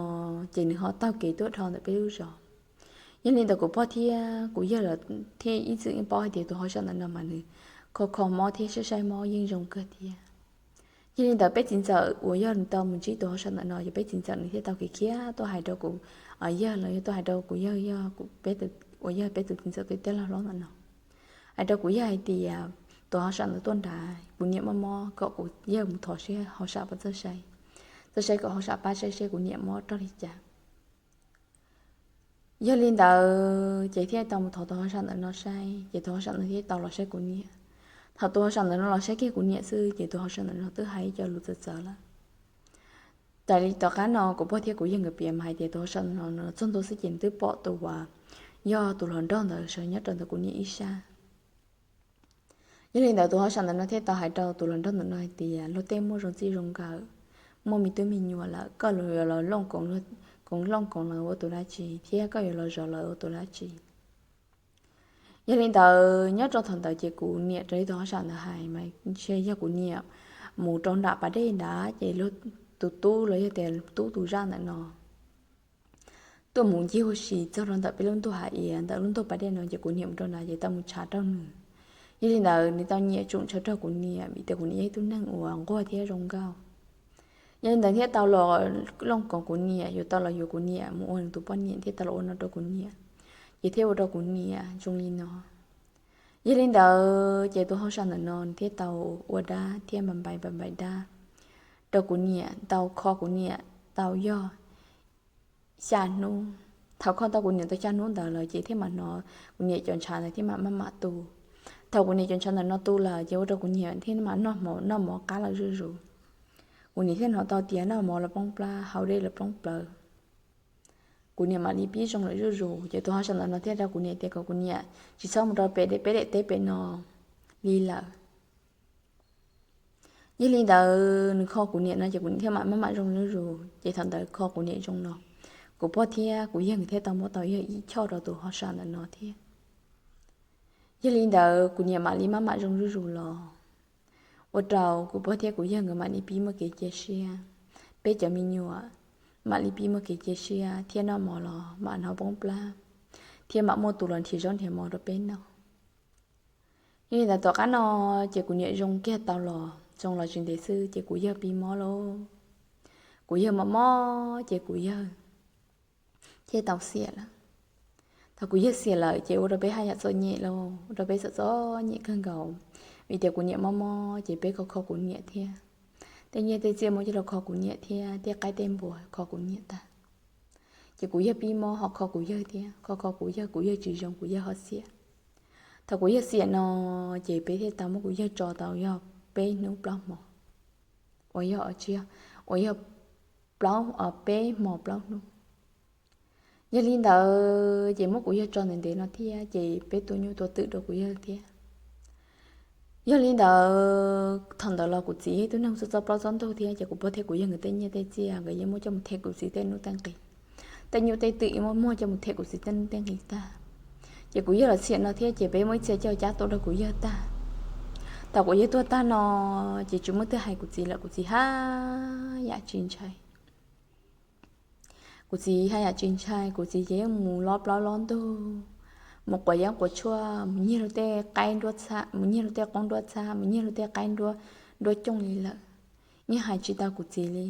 ces nws ho taug kev tuaj dhau ntawm peb lub zos. Yog li ntawd kuv pog thiab kuv yawg los thiaj ib txwm yeej paub hais tias tus hauj sam ntawm no mas nws kho kho mob thiab saib saib mob yeej zoo kawg thiab. Yog li ntawd peb txiv ntxawm uas yog nws tau mus ntsib tus hauj sam ntawm no, yog peb txiv ntxawm nws thiaj tau khiav khiav tuaj hais rau kuv yawg los yog tuaj hais rau kuv yawg, yog uas yog peb tus txiv ntxawm tus tij laug hlob ntawm no, hais rau kuv yawg hais tias tus hauj sam ntawd tuaj nrad, kuv niam mob mob, kom kuv yawg mus thov seb hauj sam puas txawj saib, txawj saib kom hauj sam pab saib seb kuv niam mob raug li cas. Yog li ntawd ces thiaj tau mus thov tus hauj sam ntawm no saib, ces tus hauj sam ntawd thiaj tau los saib kuv niam. Thaum tus hauj sam ntawm no los saib kiag kuv niam xwb ces tus hauj sam ntawm no twb hais cov lus txawv txawv lawm. Raws li tom qab no kuv pog thiab kuv yawg nkawd piav mas hais tias tus hauj sam ntawm no txog ntua xwb ces nws twb pom tus uas yog tus hluas nraug ntawd sawv nyob rau ntawm kuv niam ib sab. Yog li ntawd tus hauj sam ntawm no thiaj tau hais rau tus hluas nraug ntawm no hais tias luag tej muaj zoo txij zoo nkawm, muaj me tub me nyuam lawm, koj yuav los looj koov, koov looj koov lawv ua tus dab tsi thiab koj yuav los zov lawv ua tus dab tsi. Yog li ntawd nyob rau thaum ntawd ces kuv niam raws li tus hauj sam ntawd hais mas ntshe yog kuv niam mus rau nram pas dej nrad ces luag tus tub los yog tias tub tus zaj ntawm no tuaj mus ncig huv si txog rau ntawm peb lub ntug hav iav ntawm lub ntug pas dej no ces kuv niam mus rau nrad ces tau mus tshav rau nws. Yog li ntawd nws tau nyiam tsoom ntshaw raug kuv niam vim tias kuv niam yog ib tug neeg uas nquag thiab zoo nkauj. Yog li ntawd thiaj tau los looj koov kuv niam, yuav tau los yuav kuv niam mus ua nws tus poj niam thiab tau los ua no rau kuv niam, ces thiaj ua rau kuv niam zoo li no. Yog li ntawd ces tus hauj sam ntawm no nws thiaj tau ua dab thiab npam npaim npam npaim dab rau kuv niam, tau kho kuv niam tau yog xya hnub. Thaum kho tau kuv niam tau xya hnub ntawd lawm ces thiaj mam hnov kuv niam cov ntshav ntawd thiaj mam maj mam tu. Thaum kuv niam cov ntshav ntawm no tu lawm ces ua rau kuv niam thiaj mam noj mov, noj mov qab lawm zuj zus. Kuv niam thiaj hnov tau tias noj mov los poob plab, haus dej los poob plawv. Kuv niam mam li pib zoo lawm zuj zus ces tus hauj sam ntawm no thiaj rau kuv niam tias kom kuv niam tsis txhob mus rau pem peb daim teb pem no li lawm. Yog li ntawd nws kho kuv niam no ces kuv niam thiaj mam maj mam zoo zuj zus. Ces thaum ntawd kho kuv niam zoo no, kuv pog thiab kuv yawg nkawd thiaj tau muab tau yog ib choj rau tus hauj sam ntawm no thiab. Yog li ntawd kuv niam mam li maj mam zoo zuj zus los, ua rau kuv pog thiab kuv yawg nkawd mam li pib muaj kev cia siab. Peb cov me nyuam mam li pib muaj kev cia siab thiab noj mov los mam hnov poob plab, thiab mam muaj tus los nrhiav zaub nrhiav mov rau peb noj. Yog li ntawd tom qab no ces kuv niam zoo kiag tau los, zoo los tsis ntev xwb ces kuv yawg pib mob lauj. Kuv yawg mob mob ces kuv yawg thiaj tau xiam lawm. Thaum kuv yawg xiam lawm ces ua rau peb haj yam txom nyem lauj, ua rau peb txom txom nyem kawg nkaus, vim tias kuv niam mob mob ces peb kho kho kuv niam thiab. Tej nyiaj tej txiaj muab coj los kho kuv niam thiab, tej qaib tej npua kho kuv niam tag. Ces kuv yawg pib mob ho kho kuv yawg thiab, kho kho kuv yawg, kuv yawg tsis zoo kuv yawg ho xiam. Thaum kuv yawg xiam no ces peb thiaj tau muab kuv yawg tso tau yog peb hnub plaub hmo, uas yog, tsis yog, uas yog plaub, peb hmo plaub hnub. Yog li ntawd ces muab kuv yawg tso ntev ntev no thiab ces peb tua nyuj tua twm rau kuv yawg thiab. Yog li ntawd thaum ntawd los kuv txiv yog ib tug neeg txob txob plaub txob ntug thiab ces kuv pog thiab kuv yawg nkawd tej nyiaj tej txiaj nkawd yeej muab coj mus them kuv txiv tej hnub tej nqis. Tej nyuj tej twm yeej muab muag coj mus them kuv txiv tej hnub tej nqis tag. Ces kuv yawg los xiam no thiab ces peb muaj ib txhia coj cab tuaj rau kuv yawg tag. Thaum kuv yawg tuag tag no ces tsis muaj twg hais kuv txiv lawm, kuv txiv haj yam tsis ntshai. Kuv txiv haj yam tsis ntshai, kuv txiv ces yeej mus lob plaub lob ntug, mus quav yeeb quav tshuaj, mus nyiag luag tej qaib nruab txhab, mus nyiag luag tej qoob nruab txhab, mus nyiag luag tej qaib nruab, nruab cooj li lawm, yeej hais tsis tau kuv txiv li.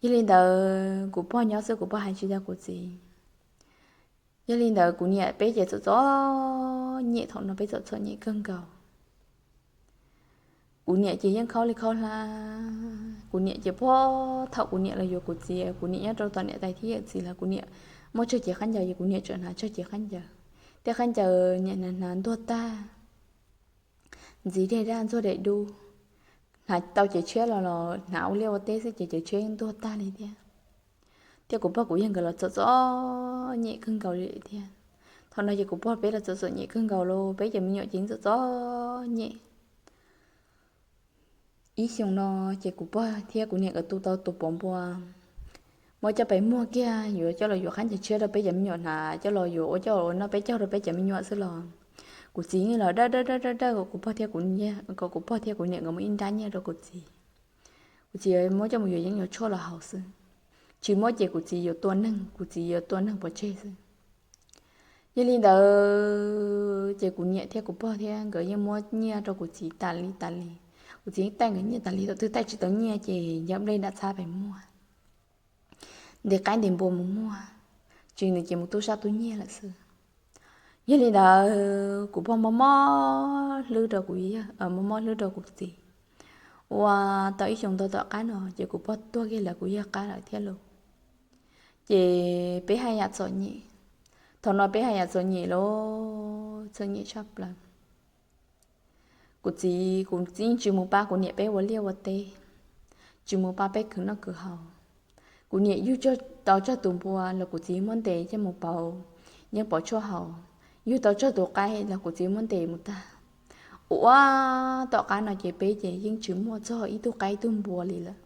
Yog li ntawd kuv pog nyob xwb kuv pog hais tsis tau kuv txiv. Yog li ntawd kuv niam peb ces txom txom nyem, thaum no peb txom txom nyem kawg nkaus. Kuv niam ces yeej khaub li khaub hlab, kuv niam ces puag thaum kuv niam los yuav kuv txiv, kuv niam nyob rau tom niam tais thiab yawm txiv lawm kuv niam muaj tsawg cev khaub ncaws ces kuv niam tseem hnav tsawg cev khaub ncaws. Tej khaub ncaws niam hnav hnav ntuag tag, ntxiv dej daj ntxuag daim dub, hnav tau cev tshiab los los hnav ua liaj ua teb xwb ces cev tshiab yeej ntuag tag li thiab. Thiab kuv pog kuv yawg nkawd los txom txom nyem kawg nkaus li thiab. Thaum no ces kuv pog peb los txom txom nyem kawg nkaus los peb cov me nyuam ces yeej txom txom nyem. Ib xyoo no ces kuv pog thiab kuv niam nkawd tu tau tus pov npua, muab coj pes muag kiag yuav coj los yuav khaub ncaws tshiab rau peb cov me nyuam hnav, coj los yuav ua coj ua noj peb caug rau peb cov me nyuam xwb los kuv txiv yeej los dawj dawj dawj dawj kom kuv pog thiab kuv, kom kuv pog thiab kuv niam nkawd muab ib nrab nyiaj rau kuv txiv. Kuv txiv muab coj mus yuav yeeb yuav tshuaj los haus xwb, tsis muab ces kuv txiv yuav tua neeg, kuv txiv yuav tua neeg pov tseg xwb. Yog li ntawd ces kuv niam thiab kuv pog thiab nkawd yeej muab nyiaj rau kuv txiv tas li tas li. Kuv txiv yeej taij nkawd nyiaj tas li, thaum twg taij tsis tau nyiaj ces ncaws nplej nram txhab pem muag, ntes qaib ntes npua mus muag, tsis ntev ces mus tu sab tu nyiag lawm xwb. Yog li ntawd kuv pog mob mob hlwb rau kuv, mob mob hlwb rau kuv txiv. Ua tau ib xyoos ntau tom qab no ces kuv pog tuag kiag lawv kuv yawg qab lawm thiab lauj. Ces peb haj yam txom nyem, thaum no peb haj yam txom nyem los txom nyem tshaj plaws. Kuv txiv, kuv txiv yeej tsis mus pab kuv niam peb ua liaj ua teb, tsis mus pab peb khwv noj khwv haus. Kuv niam yug tau tsawg tus npua los kuv txiv muab ntes coj mus pauv, yeej pov tshuaj haus. Yug tau tsawg tus qaib los kuv txiv muab ntes mus tag. Ua tom qab no ces peb ces yeej tsis muaj txog ib tug qaib ib tug npua li lawm.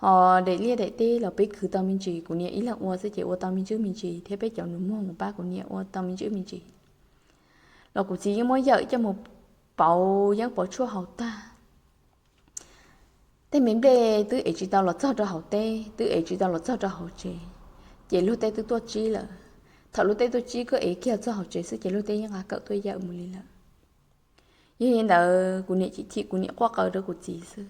Ho daim liaj daim teb los peb khwv tau me ntsis, kuv niam ib leeg ua xwb ces ua tau me ntsis me ntsis thiab peb cov nus muag mus pab kuv niam ua tau me ntsis me ntsis los kuv txiv yeej muab yawm coj mus pauv yeeb pov tshuaj haus tag. Tej me nplej twb ev tsis tau los txog rau hauv teb, twb ev tsis tau los txog rau hauv tsev, ces luag tej twb tuaj tsib lawm. Thaum luag tej tuaj tsib koj ev kiag txog hauv tsev xwb ces luag tej yeej nqa kawm tuaj yawm mus li lawm. Yog li ntawd kuv niam chim chim, kuv niam quaj qw rau kuv txiv xwb.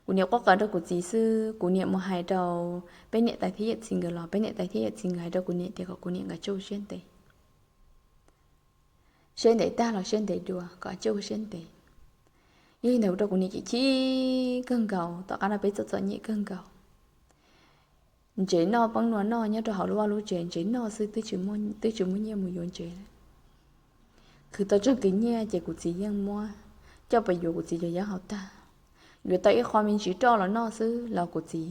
Kuv niam quaj qw rau kuv txiv xwb, kuv niam mus hais rau peb niam tais thiab yawm txiv nkawd los peb niam tais thiab yawm txiv nkawd hais rau kuv niam tias kom kuv niam nkawd tsuj siab ntev, siab ntev tag los siab ntev dua, kom tsuj siab ntev. Yog li ntawd ua rau kuv niam chim chim kawg nkaus, tom qab no peb txom txom nyem kawg nkaus. Ntsev noj poob nua noj nyob rau hauv lub vaj lub tsev, ntsev noj xwb twb tsis muaj nyiaj mus yuav ntsev lawm. Khwv tau tsawg kiag nyiaj ces kuv txiv yeej muab coj pes yuav kuv txiv cov yeeb haus tag. Yuav tau ib qho me ntsis roj los noj xwb los kuv txiv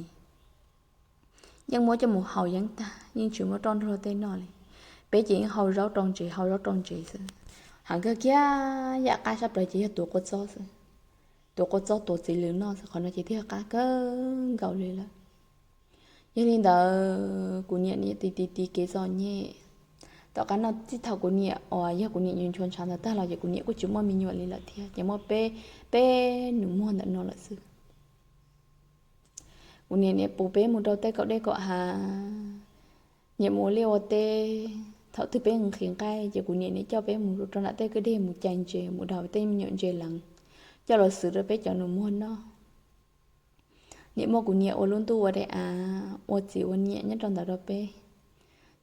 yeej muab coj mus haus yeeb tag, yeej tsis muab roj nrog tej noj li. Peb ces yeej hau zaub rau ntsev, hau zaub rau ntsev xwb. Heev kawg kiag yam qab sab plaws ces yog tuav kua txob xwb, tuav kua txob tuav txiv lws noj xwb, qhov no ces thiaj qab kawg nkaus li lawm. Yog li ntawd kuv niam niam tiv tiv tiv kev txom nyem. Tom qab no txij thaum kuv niam uas yog kuv niam nyuam nchuav ntshav ntawd tag los ces kuv niam kuj tsis muaj me nyuam li lawm thiab, ces muaj peb, peb nus muag ntawm no lawm xwb. Kuv niam niam pus peb mus rau tej kaum dej kaum hav, niam mus ua liaj ua teb. Thaum twg peb nqhis nqhis nqaij ces kuv niam niam coj peb mus rau nram tej kwj deg mus cais ntses, mus dag tej me nyuam ntses leev coj los xwb rau peb cov nus muag noj. Niam muab kuv niam ua lub ntuj ua daim av, ua txiv ua niam nyob rau ntawd rau peb.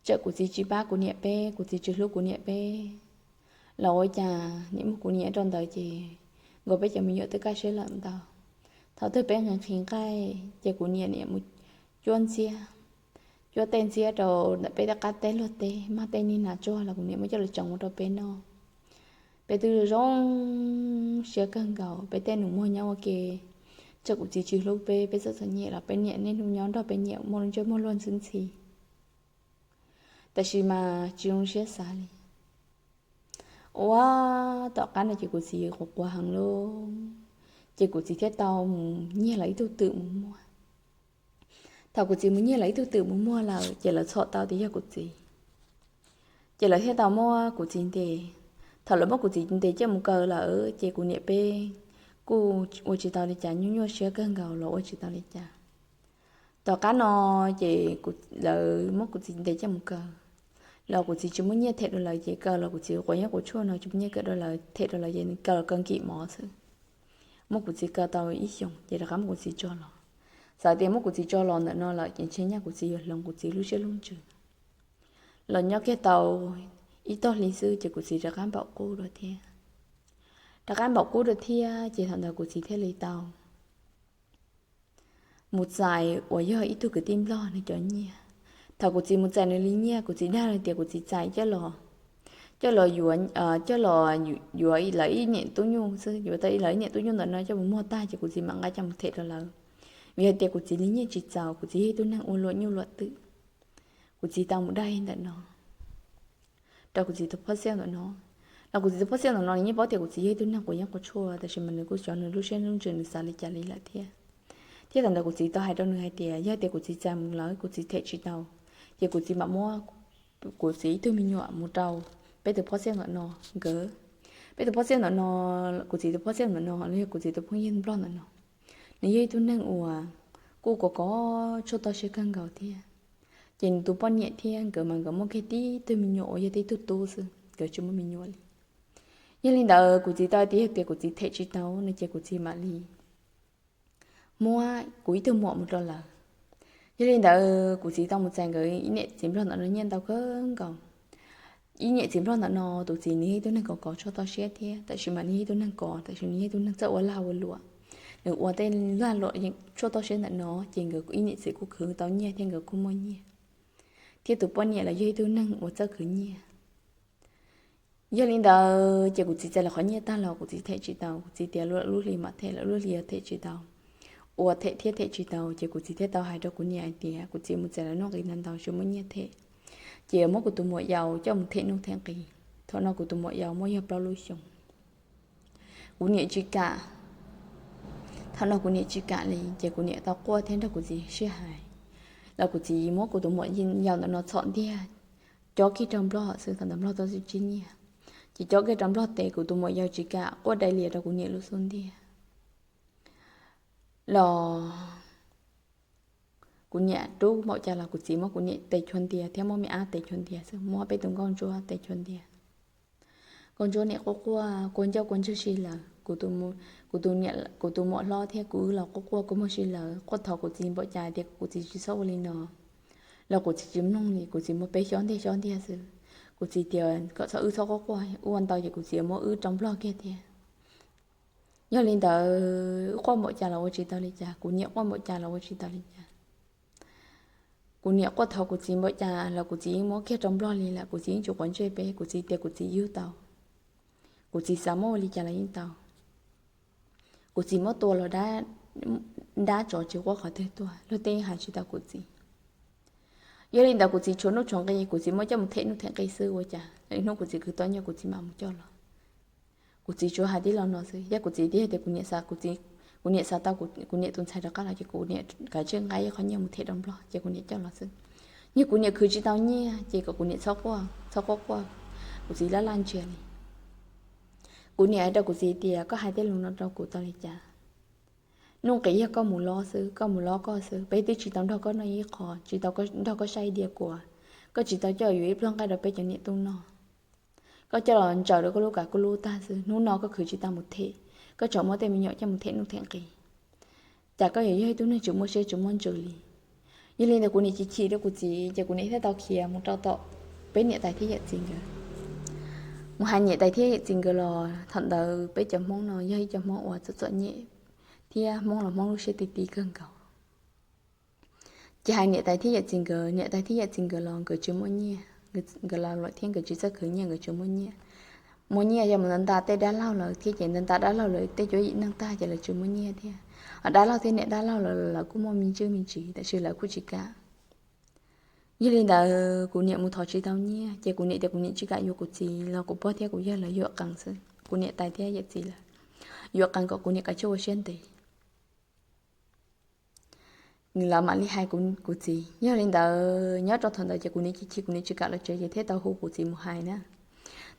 Txawm kuv txiv tsis pab kuv niam peb, kuv txiv tsis hlub kuv niam peb los ua cas niam muab kuv niam rau ntawd ces nkaus peb cov me nyuam twb kaj siab lawm ntau. Thaum twg peb nqhis nqhis nqaij ces kuv niam niam mus cuab ntxiab, cuab tej ntxiab rau ntawm peb tej qab teb luag teb, mag tej niag nas tsuag los kuv niam muab coj los tseev ua rau peb noj. Peb twb zoo siab kawg nkaus, peb tej nus muag nyob ua ke. Txawm kuv txiv tsis hlub peb, peb txom txom nyem los peb niam niaj hnub nyob nrog peb niam muaj lub ntsej muag luag ntxhi ntxhi. Tab sis mas tsis zoo siab xav li. Ua tom qab no ces kuv txiv quav quav heev lawm, ces kuv txiv thiaj tau mus nyiag lawv ib tug twm mus muag. Thaum kuv txiv mus nyiag lawv ib tug twm mus muag lawm ces lawv txhom tau tias yog kuv txiv, ces lawv thiaj tau muab kuv txiv ntes. Thaum lawv muab kuv txiv ntes coj mus kaw lawm ces kuv niam peb kuj ua tsis tau li cas, nyuaj nyuaj siab kawg nkaus los ua tsis tau li cas. Tom qab no ces lawv muab kuv txiv ntes coj mus kaw los kuv txiv tsis muaj nyiaj them rau lawv, ces kaw los kuv txiv quav yeeb quav tshuaj no tsis muaj nyiaj kawm rau lawv, them rau lawv ces kaw los kaw nkim mov xwb. Muab kuv txiv kaw tau ib xyoos ces rov qab muab kuv txiv tso los. Txawm tias muab kuv txiv tso los ntawm no lawm ces ntshe nyaj kuv txiv yuav hloov kuv txiv lub siab lub ntsws. Los nyob kiag tau ib tog hli xwb ces kuv txiv rov qab npaum qub dua thiab. Rov qab npaum qub dua thiab ces thaum ntawd kuv txiv thiaj li tau mus txais uas yog ib tug kwv tij nplog nws cov nyiaj. Thaum kuv txiv mus txais nws li nyiaj, kuv txiv dag tias kuv txiv txais coj los, coj los yuav, coj los yuav lawv ib niam tub nyuj xwb, yuav tau lawv ib niam tub nyuj ntawm no coj mus muag tag ces kuv txiv mam nqa coj mus them rau lawv. Vim hais tias kuv txiv li nyiaj tsis txaus, kuv txiv yog ib tug neeg ua luam nyuj luam twm. Kuv txiv tau mus dag li ntawm no rau kuv txiv tus phoj xiaj ntawm no, los kuv txiv tus phoj xiaj ntawm no nws yeej paub tias kuv txiv yog ib tug neeg quav yeeb quav tshuaj, tab sis mas nws kuj cov nws lub siab lub ntsws nws xav li cas li lawm thiab. Thiab thaum ntawd kuv txiv tau hais rau nws hais tias yog tias kuv txiv txais mus lawm kuv txiv them tsis tau, ces kuv txiv mam muab kuv txiv ib tug me nyuam mus rau peb tus phoj xiaj ntawm no nkawd. Peb tus phoj xiaj ntawm no, kuv txiv tus phoj xiaj ntawm no los yog kuv txiv tus phooj ywg nplog ntawm no, nws yog ib tug neeg uas kuj kov kov tshuaj toj siab kawg nkaus thiab. Ces nws tus poj niam thiab nkawd mas nkawd muaj kiag tib tug me nyuam uas yog tib tug tub xwb, nkawd tsis muaj me nyuam li. Yog li ntawd kuv txiv tau tias yog tias kuv txiv them tsis tau no ces kuv txiv mam li muab kuv ib tug muam mus rau lawv. Yog li ntawd kuv txiv tau mus txais nkawd ib niam txiv nplog ntawm no nyiaj ntau kawg nkaus. Ib niam txiv nplog ntawm no tus txiv nws yog ib tug neeg kov kov tshuaj toj siab thiab, tab sis mas nws yog ib tug neeg kov, tab sis nws yog ib tug neeg txawj ua lag ua luam. Nws ua tej lag luam tshuaj toj siab ntawm no ces nkawd ib niam txiv kuj khwv tau nyiaj thiab nkawd kuj muaj nyiaj, thiab tus poj niam los yog ib tug neeg uas txawj khwv nyiaj. Yog li ntawd ces kuv txiv txais lawv qhov nyiaj tag los kuv txiv them tsis tau, kuv txiv tias lub hli mam them, lub hli yog them tsis tau, ua them thiab them tsis tau ces kuv txiv thiaj tau hais rau kuv niam hais tias kuv txiv mus txais lawv nuj nqis ntau ntau tsis muaj nyiaj them, ces muab kuv tus muam yau coj mus them nuj them nqis. Thaum no kuv tus muam yau muaj yog plaub lub xyoos. Kuv niam tsis kam. Thaum no kuv niam tsis kam li ces kuv niam tau quaj thiab nrog kuv txiv sib hais, los kuv txiv muab kuv tus muam yau ntawm no txhom ntiag, cob kiag rau nplog xwb, thaum ntawd nplog tau tsib nyiaj, ces cob kiag rau nplog tes kuv tus muam yau tsis kam, quaj dai lias rau kuv niam lub xub ntiag. Los kuv niam rub npaum cas los kuv txiv muab kuv niam tes chua ntiag thiab muab me ab tes chua ntiag xwb, muab peb tus nkauj ntsuab tes chua ntiag. Nkauj ntsuab niam quaj quaj kua ncauj kua ntswg si lawm, kuv tus muam hlob thiab kuv wb los quaj quaj kua muag si lawm, quaj thov kuv txiv npaum cas tias kuv txiv tsis txhob ua li no, los kuv txiv tsis mloog li, kuv txiv muab peb xyob ntiag xyob ntiag xwb. Kuv txiv tias kom txhob wb txhob quaj quaj, ua ntau ces kuv txiv muab wb rau nplog kiag thiab. Yog li ntawd wb quaj npaum cas los ua tsis tau li cas, kuv niam quaj npaum cas los ua tsis tau li cas. Kuv niam quaj thov kuv txiv npaum cas los kuv txiv yeej muab kiag rau nplog li lawm, kuv txiv yeej tsis quav ntsej peb, kuv txiv tias kuv txiv yug tau, kuv txiv xav muab ua li cas los yeej tau. Kuv txiv muab tua los dab tsov tsis quaj qhov twg tuaj, luag tej hais tsis tau kuv txiv. Yog li ntawd kuv txiv tshuav nuj tshuav nqi, kuv txiv muab coj mus them nuj them nqi xwb ua cas hnub kuv txiv khwv tau nyiaj kuv txiv mam mus coj los. Kuv txiv tsuas hais tib lo no xwb, yog kuv txiv tias tias kuv niam xav, kuv niam xav tau kuv niam tus ntxhais rov qab los ces kuv niam kav tsij nqa ib qho nyiaj mus them rau nplog ces kuv niam coj los xwb. Yog kuv niam khwv tsis tau nyiaj ces kom kuv niam txhob quaj, txhob quaj quaj, kuv txiv laj laj ntsiag li. Kuv niam hais rau kuv txiv tias koj hais tej lus no rau kuv tau li cas? Nuj nqis yog koj mus lob xwb, koj mus lob koj xwb, peb twb tsis tau nrog koj noj ib qho, tsis tau nrog koj saib ib diav kuas, koj tsis tau coj yuav ib pluag nqaij rau peb cov niam tub noj. Koj coj los ntsaws rau koj lub kav koj lub tag xwb, hnub no koj khwv tsis tau mus them, koj tseem muab tej me nyuam coj mus them nuj them nqis, cas koj yuav yog ib tug neeg tsis muaj siab tsis muaj ntsws li. Yog li ntawd kuv niam chim chim rau kuv txiv ces kuv niam thiaj tau khiav mus rau tom peb niam tais thiab yawm txiv nkawd, mus hais niam tais thiab yawm txiv nkawd los. Thaum ntawd peb cov Hmoob no yog ib cov Hmoob uas txom txom nyem thiab Hmoob los Hmoob lub siab ti ti kawg nkaus. Ces hais niam tais thiab yawm txiv nkawd, niam tais thiab yawm txiv nkawd los nkawd tsis muaj nyiaj, nkawd los luam thiab nkawd tsis txawj khwv nyiaj, nkawd tsis muaj nyiaj. Muaj nyiaj yog mus nta nta tej dab laug lawm thiab ces nta nta dab laug lawv tej cuab yim neej tag ces lawv tsis muaj nyiaj thiab. Ho dab laug thiab niam dab laug lawv, lawv kuj muaj me ntsis me ntsis tab sis lawv kuj tsis kam. Yog li ntawd kuv niam mus thov tsis tau nyiaj ces kuv niam tias kuv niam tsis kam yuav kuv txiv los kuv pog thiab kuv yawg lawv yuam qees xwb, kuv niam tais thiab yawm txiv lawv yuam qees kom kuv niam kav tsij ua siab ntev. Lawv mam li hais kuv txiv. Yog li ntawd nyob rau thaum ntawd ces kuv niam chim chim, kuv niam tsis kam los tsev ces thiaj tau hu kuv txiv mus hais na.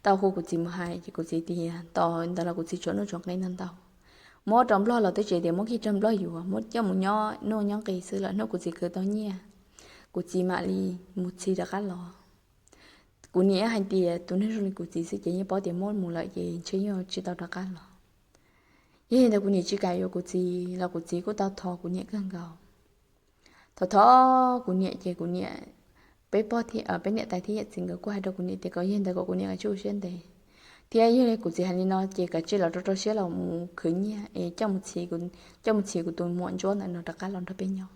Tau hu kuv txiv mus hais ces kuv txiv tias tos ntawd los kuv txiv tshuav nuj tshuav nqi ntau ntau, muab rau nplog los twb tsis tias muab kiag rau nplog yuav, muab coj mus nyob nuj nyob nqi xwb, lwm hnub kuv txiv khwv tau nyiaj kuv txiv mam li mus txhiv rov qab los. Kuv niam hais tias tus neeg zoo li kuv txiv xwb ces yeej paub tias muab mus lawm ces ntshe yeej tsis tau rov qab los. Yog li ntawd kuv niam tsis kam yuav kuv txiv los kuv txiv kuj tau thov kuv niam kawg nkaus. Thov thov kuv niam ces kuv niam, peb pog, peb niam tais thiab yawm txiv nkawd kuj hais rau kuv niam tias kom yog li ntawd kom kuv niam kav tsij ua siab ntev, thiab yog li kuv txiv hais li no ces kav tsij los rau rau siab los mus khwv nyiaj es coj mus txhiv kuv tus muam ntsuab ntawm no rov qab los nrog peb nyob.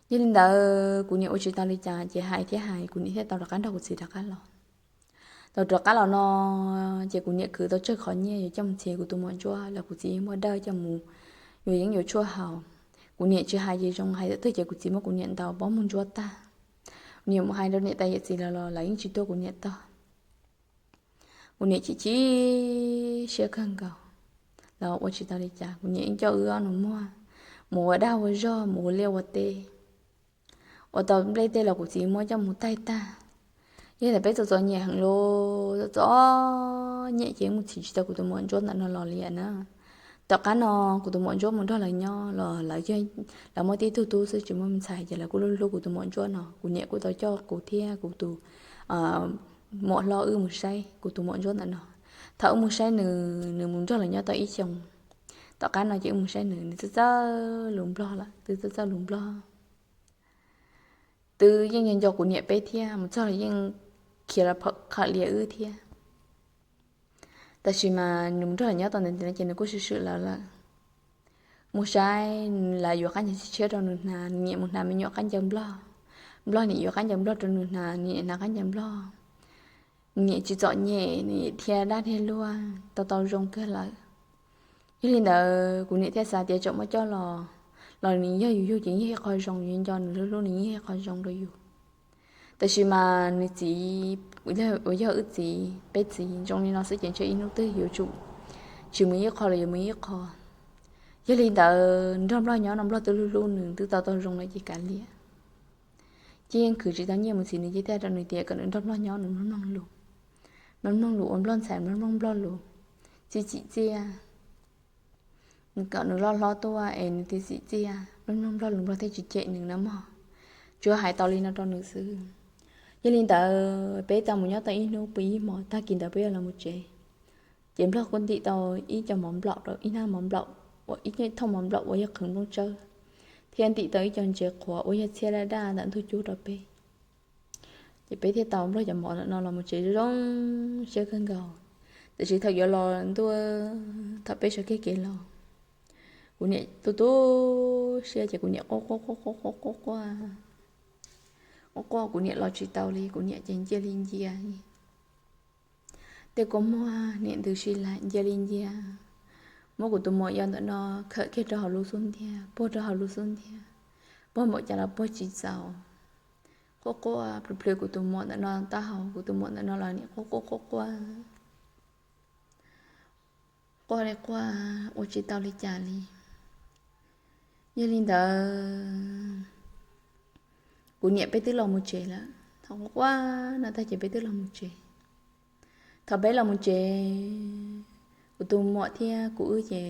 Yog li ntawd kuv niam ua tsis tau li cas ces hais thiab hais kuv niam thiaj tau rov qab nrog kuv txiv rov qab los. Tau rov qab los no ces kuv niam khwv tau tsawg qhov nyiaj yuav coj mus txhiv kuv tus muam ntsuab los kuv txiv yeej muaj dawj coj mus, yuav yeeb yuav tshuaj haus. Kuv niam tsis hais ces zoo, hais thaum twg ces kuv txiv muab kuv niam ntaus pob muag ntsuab tag. Kuv niam mus hais rau niam tais yawm txiv lawv los lawv yeej tsis tuaj kuv niam tog. Kuv niam chim chim siab kawg nkaus, los ua tsis tau li cas, kuv niam yeej coj wb ob nus muag mus ua dag ua zog, mus ua liaj ua teb. Ua tau nplej tej los kuv txiv muab coj mus taig tag. Yog li ntawd peb txom txom nyem heev li, txom txom nyem ces mus txhiv tsis tau kuv tus muam ntsuab ntawm no los li na. Tom qab no kuv tus muam Ntsuab mus nrog lawv nyob los lawv, lawv muaj tib tug tub xwb tsis muaj ntxhais, ces lawv kuj hlub hlub kuv tus muam Ntsuab no. Kuv niam kuj tau coj kuv thiab kuv tus muam hlob wb mus saib kuv tus muam Ntsuab ntawm no. Thaum wb mus saib nws, nws mus nrog lawv nyob tau ib xyoos. Tom qab no ces wb mus saib nws, nws txawj txawj lus Nplog lawm, twb txawj txawj lus Nplog. Twb yeej nco kuv niam peb thiab, mus txog los yeej khiav los phawm qhawm lias wb thiab. Tab sis mas nws mus nrog lawv nyob tau ntawd ces nws kuj swm swm lawv lawm. Mus saib, lawv yuav qab ncaws tshiab rau nws hnav, nws niam mus hnav me nyuam qab ncaws Nplog. Nplog niam yuav qab ncaws Nplog rau nws hnav, nws niam hnav qab ncaws Nplog. Nws niam tsis txom nyem, nws niam dhia dab dhia luag tau tau zoo kawg lawm. Yog li ntawd kuv niam thiaj xav tias tseem muab coj los, los nws yog yus yug ces yog ib qho zoo, yus nco nws hlub hlub nws yog ib qho zoo rau yus. Tab sis mas nws txiv, uas yog wb txiv, peb txiv zoo li no xwb ces ntshe ib hnub twg yuav tsum tsis mus ib qho los yuav mus ib qho. Yog li ntawd nrog Nplog nyob no Nplog twb hlub hlub nws twb tau tau zoo lawm ces kav liam. Ces yeej khwv tsis tau nyiaj mus txhiv nws ces thiaj rau nws tias kom nws nrog Nplog nyob, nws mloog mloog lus, mloog mloog lus ua Nplog ntxhais, mloog mloog Nplog lus, txim txim txiaj. Nws kom nws loj hlob tuaj es nws txim txiaj, mloog mloog Nplog lus Nplog thiaj tsis cem nws na mog. Tsuas hais tau li no rau nws xwb. Yog li ntawd peb tau mus nyob tau ib hnub pw ib hmos, tag kis ntawd peb yuav los mus tsev. Ces Nplog kuj ntim tau ib co mov nplaum, ib hnab mov nplaum, ua ib thooj mov nplaum uas yog qhwv nplooj tsawb, thiab ntim tau ib co ntses qhuav uas yog txhiab daj daj ntawm ntug cub rau peb. Ces peb thiaj tau Nplog cov mov no los mus tsev zoo zoo siab kawg nkaus. Tiam sis thaum yuav los ntua, thaum peb sawv kiag kev los, kuv niam tu tu siab ces kuv niam quaj quaj quaj quaj quaj quaj quaj quaj, kuv niam los tsis tau li, kuv niam ces ncia li ncia. Tej kua muag niam ntws si lawm, ncia li ncia. Muab kuv tus muam yau ntawm no khawm kiag rau hauv lub xub ntiag, puag rau hauv lub xub ntiag, puag npaum cas los puag tsis txaus. Quaj quaj plhws plhws kuv tus muam ntawm no taub hau, kuv tus muam ntawm no los niam quaj quaj quaj quaj, quaj li quaj ua tsis tau li cas li. Yog li ntawd kuv niam peb twb los mus tsev lawm, thaum quaj quaj no tag ces peb twb los mus tsev. Thaum peb los mus tsev, kuv tus muam thiab kuv wb ces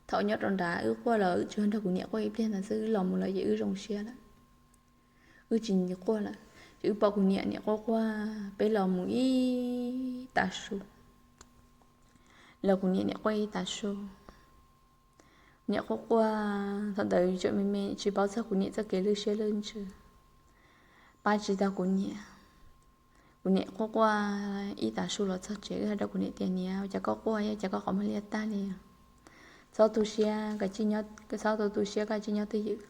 thaum nyob rau nrad wb quaj los wb tsuas nrog kuv niam quaj ib pliag ntawd xwb, wb los mus lawm ces wb zoo siab lawm, wb tsis quaj lawm. Ces wb pom kuv niam niam quaj quaj, peb los mus ib tav su, los kuv niam niam quaj ib tav su. Niam quaj quaj, thaum ntawd tseem me me tsis paub txog kuv niam txoj kev lwj siab lwj ntsws, pab tsis tau kuv niam. Kuv niam quaj quaj ib tav su los txog tsev, wb hais rau kuv niam tias, Niam, ua cas koj quaj, ua cas koj qhov muag liab tag li? Txhob tu siab, txhob tu tu siab, koj cia li nyob twj ywm.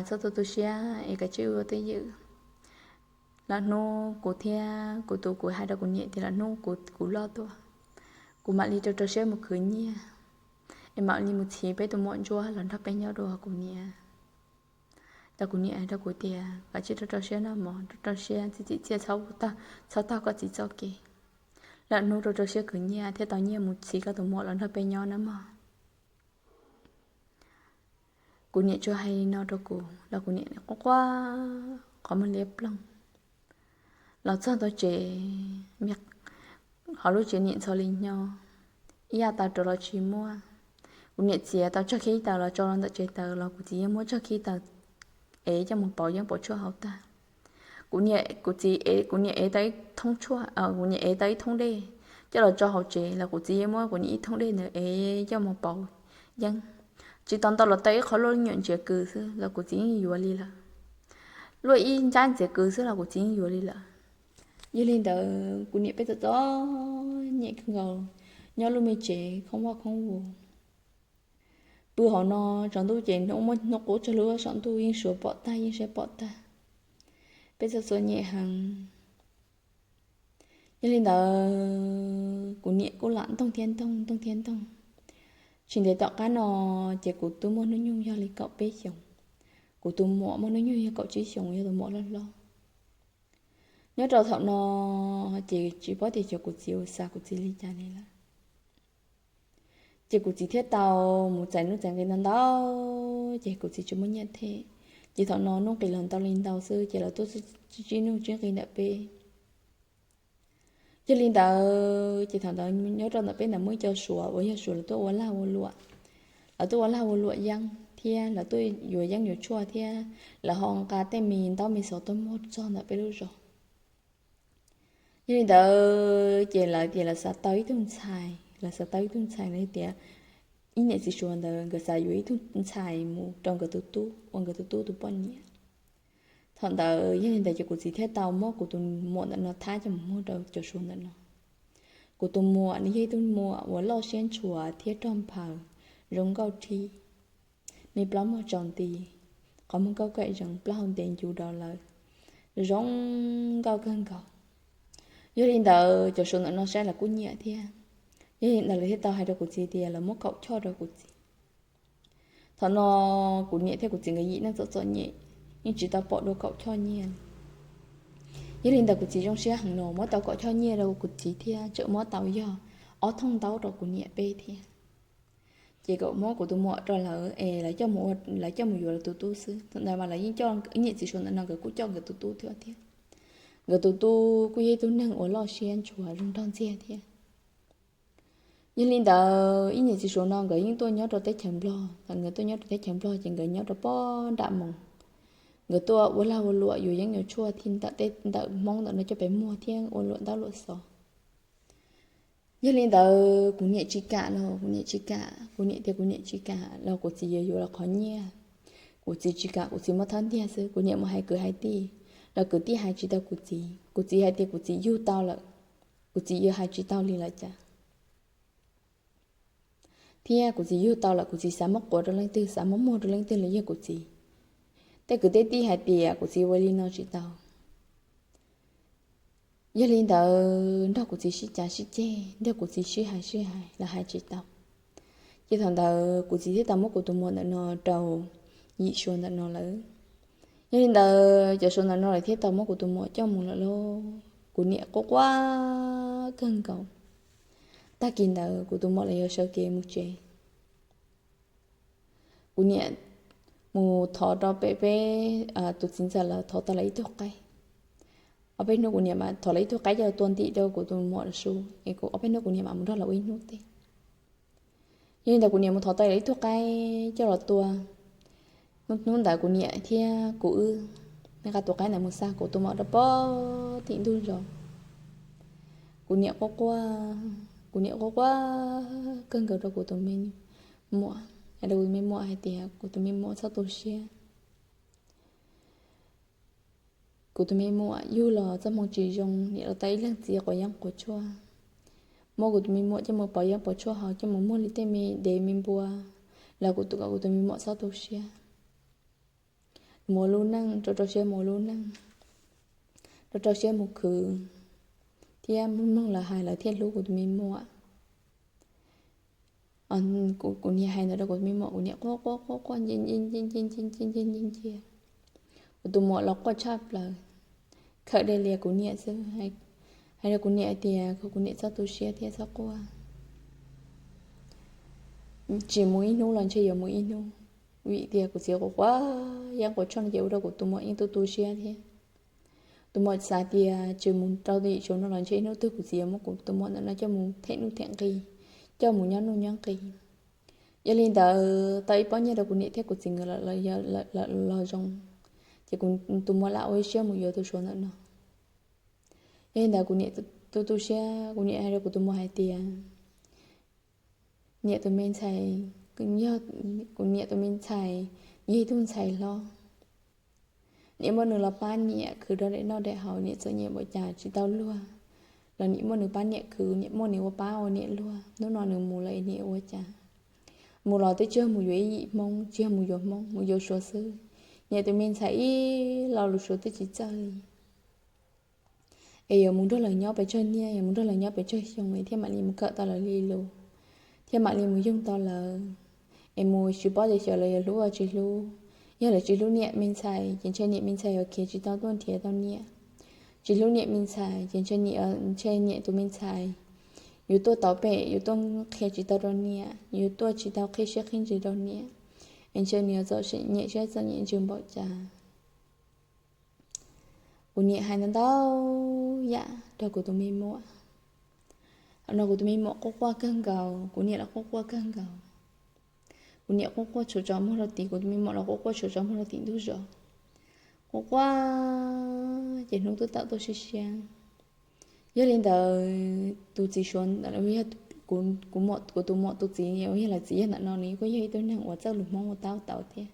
Txhob tu tu siab es koj cia li ua twj ywm. Lwm hnub kuv thiab kuv tus, kuv hais rau kuv niam tias lwm hnub kuv, kuv loj tuaj, kuv mam li rau rau siab mus khwv nyiaj es mam li mus txhiv peb tus muam Ntsuab los nrog peb nyob dua, kuv niam. Ces kuv niam hais rau kuv tias, Koj cia li rau rau siab nawb mog, rau rau siab txim txim txiaj, txhob taug koj txiv txoj kev. Lwm hnub rau rau siab khwv nyiaj thiaj tau nyiaj mus txhiv koj tus muam los nrog peb nyob nawb mog. Kuv niam tsuas hais li no rau kuv los kuv niam quaj quaj qhov muag liab ploog. Los txog ntawm tsev, hauv lub tsev niam ntxhov li nyo, ib yav taws rau los tsis muaj. Kuv niam txiav tau tsag khib taws los tso los ntawm tsev taws los kuv txiv yeej muab tsag khib taws ev coj mus pauv yeeb pauv tshuaj hauv tag. Kuv niam, kuv txiv, kuv niam ev tau ib thoob tshuaj, kuv niam ev tau ib thoob dej coj los tso hauv tsev los kuv txiv yeej muab kuv niam ib thoob dej ntawd ev coj mus pauv yeeb. Tsis tau ntau los tau ib qho luaj nyuam ntxiav kws xwb los kuv txiv yeej yuav li lawm. Luaj ib nrab ntxiav kws xwb los kuv txiv yeej yuav li lawm. Yog li ntawd kuv niam peb txom txom nyem kawg nkaus, nyob lub me tsev khoob vaj khoob vus. Pw hauv no, tsaus ntuj ces muaj hnub qub tsag lub saum ntuj yeej suav pom tag, yeej saib pom tag. Peb txom txom nyem heev. Yog li ntawd kuv niam kuj lam ntoog thiab ntoog, ntoog thiab ntoog. Tsis ntev tom qab no ces kuv twb muaj hnub nyoog yog li kaum peb xyoos, kuv tus muam muaj hnub nyoog yog kaum tsib xyoos, yog tus muam loj hlob. Nyob rau thaum no ces tsis paub tias xyov kuv txiv ua xav kuv txiv li cas li lawm. Ces kuv txiv thiaj tau mus txais nuj txais nqi ntau ntau, ces kuv txiv tsis muaj nyiaj them. Ces thaum no nuj nqis los ntau li ntau xwb ces lawv tuaj tsib nuj tsib nqi ntawm peb. Yog li ntawd ces thaum ntawd nyob rau ntawm peb ntawd muaj ib co Suav uas yog Suav lawv tuaj ua lag ua luam, lawv tuaj ua lag ua luam yeeb thiab lawv tuaj yuav yeeb yuav tshuaj thiab lawv ho nqa tej me ntaub me xov tuaj muag txog ntawm peb lub zos. Yog li ntawd ces lawv tias lawv xav tau ib tug ntxhais, lawv xav tau ib tug ntxhais, lawv tias ib niam txiv Suav ntawd nkawd xav yuav ib tug ntxhais mus rau nkawd tus tub ua nkawd tus tub tus poj niam. Thaum ntawd yog li ntawd ces kuv txiv thiaj tau muab kuv tus muam ntawm no thab coj mus muag rau cov Suav ntawm no. Kuv tus muam nws yog ib tug muam uas loj siab ntshua thiab rog nphaws, zoo nkauj rhib, me plaub muag tsaus nti, qhov muag kauj kaim zees, plaub hau ntev ncu rau lawv, zoo nkauj kawg nkaus. Yog li ntawd cov Suav ntawm no saib lawv kuj nyiam thiab. Yog li ntawd lawv thiaj tau hais rau kuv txiv tias lawv muab kaum choj rau kuv txiv. Thaum no kuv niam thiab kuv txiv nkawd yim neej txom txom nyem, yeej tsis tau pom dua kaum choj nyiaj. Yog li ntawd kuv txiv zoo siab heev no muab tau kaum choj nyiaj rau kuv txiv thiab tseem muab tau yog ob thooj ntaub rau kuv niam peb thiab. Ces kom muab kuv tus muam rau lawv es lawv coj mus yuav lawv tus tub xwb. Thaum ntawd mas lawv yeej coj, ib niam txiv Suav ntawm no nkawd kuj coj nkawd tus tub thiab thiab. Nkawd tus tub kuj yog ib tug neeg uas loj siab ntshua zoo nraug ntxiag thiab. Yog li ntawd ib niam txiv Suav no nkawd yeej tuaj nyob rau teb chaws Nplog. Thaum nkawd tuaj nyob rau teb chaws Nplog ces nkawd nyob rau pob nram Moos. Nkawd tuaj ua lag ua luam yuav yeeb yuav tshuaj thiab ntawm tej ntawm Hmoob ntawm no coj pem muag thiab ua luam ntaub luam xov. Yog li ntawd kuv niam tsis kam los kuv niam tsis kam, kuv niam tias kuv niam tsis kam los kuv txiv yuav yuav los qhov nyiaj. Kuv txiv tsis kam, kuv txiv muab thawb ntiag xwb. Kuv niam mus hais kwv hais tij los kwv tij hais tsis tau kuv txiv. Kuv txiv hais tias kuv txiv yug tau lawm, kuv txiv yuav hais tsis tau li lawm cas. Thiab kuv txiv yug tau lawm kuv txiv xav muab quav rau leej twg, xav muab muag rau leej twg los yog kuv txiv. Tej kwv tej tij hais tias kuv txiv ua li no tsis tau. Yog li ntawd nrog kuv txiv sib cav sib ceg, nrog kuv txiv sib hais sib hais los hais tsis tau. Ces thaum ntawd kuv txiv thiaj tau muab kuv tus muam ntawm no rau yim Suav ntawm no lawm. Yog li ntawd cov Suav ntawm no lawv thiaj tau muab kuv tus muam coj mus lawm lauj. Kuv niam quaj quaj kawg nkaus. Tag kis ntawd kuv tus muam los yog sawv kev mus tsev. Kuv niam mus thov rau pem peb tus txiv ntxawm lawv thov tau lawv ib tug qaib. Ob peb hnub kuv niam mam thov lawv ib tug qaib coj tua ntim rau kuv tus muam su es kuv ob peb hnub kuv niam mam mus nrog lawv ua ib hnub teb. Yog li ntawd kuv niam mus thov tau lawv ib tug qaib coj los tua. Hnub ntawd kuv niam thiab kuv wb nqa tus qaib ntawd mus xa kuv tus muam rau pob tim ntug zos. Kuv niam quaj quaj, kuv niam quaj quaj kawg nkaus rau kuv tus me muam, hais rau kuv tus me muam hais tias kuv tus me muam txhob tu siab. Kuv tus me muam yug los txoj hmoo tsis zoo, niam los tau ib leeg txiv quav yeeb quav tshuaj. Muab kuv tus me muam coj mus pauv yeeb pauv tshuaj hauv, coj mus muag li tej me dev me npua, los kuv tus, kom kuv tus me muam txhob tu siab. Mus ua lub neej, rau rau siab mus ua lub neej, rau rau siab mus khwv, thiab mloog mloog lawv hais lawv thiaj hlub kuv tus me muam. Kuv niam hais ntawd rau kuv tus me muam, kuv niam quaj quaj quaj quaj ncia ncia ncia ncia ncia ncia ncia ncia. Kuv tus muam los quaj tshaj plaws, khawm dej lias kuv niam xwb, hais rau kuv niam hais tias kom kuv niam txhob tu siab thiab txhob quaj. Tsis mus ib hnub los ntshe yuav mus ib hnub, vim tias kuv txiv quav quav yeeb quav tshuaj no ces ua rau kuv tus muam yeej tu tu siab thiab. Tus muam xav tias tsis mus rau tim Suav no los ntshe ib hnub twg kuv txiv yuav muab kuv tus muam ntawm no coj mus them nuj them nqi, coj mus nyob nuj nyob nqi. Yog li ntawd tau ib pob nyiaj rau kuv niam thiab kuv txiv nkawd los zoo, ces kuv tus muam lam ua ib siab mus yuav tus Suav ntawm no. Yog li ntawd kuv niam tu tu siab, kuv niam hais rau kuv tus muam hais tias, niam tus me ntxhais, kuv niam tus me ntxhais yog ib tug ntxhais hlob. Niam muab nws los pab niam khwv rau daim noj daim haus, niam txom nyem npaum cas tsis tau luag los niam muab nws pab niam khwv, niam muab nws ua pab ua niam luag. Hnub no nws mus lawm niam ua cas? Mus los twb tsis yog mus yuav ib yim Hmoob, tsis yog mus yuav Hmoob, mus yuav Suav xwb. Niam tus me ntxhais ib lo lus Suav twb tsis txawj li. Es yuav mus nrog lawv nyob pes tsawg niaj, yuav mus nrog lawv nyob pes tsawg xyoo es thiaj mam li mus kawm tau lawv li lus, thiaj mam li mus yoog tau lawv. Es mus tsis paub tias xyov lawv yuav hlub los tsis hlub. Yog lawv tsis hlub niam me ntxhais ces ntshe niam me ntxhais yuav khiav tsis tau tuaj nrhiav tau niam. Tsis hlub niam me ntxhais ces ntshe niam, ntshe niam tus me ntxhais yuav tuaj tau pem, yuav tuaj qhia tsis tau rau niam, yuav tuaj tsis tau qhib siab qhib ntsws rau niam. Es ntshe nws yuav txom nyem siab txom nyem ntsws npaum cas. Kuv niam hais ntau ntau yam rau kuv tus me muam. No kuv tus me muam quaj quaj kawg nkaus, kuv niam los quaj quaj kawg nkaus. Kuv niam quaj quaj tshua tsaus muag rau tim, kuv tus me muam los quaj quaj tshua tsaus muag rau tim ntug zos. Quaj quaj ces hnub twb tawm tuaj siab siab. Yog li ntawd tus txiv Suav, kuv tus muam tus txiv, yog lawv txiv yog ntawm no nws kuj yog ib tug neeg uas txawj lus Hmoob ua tab tau thiab.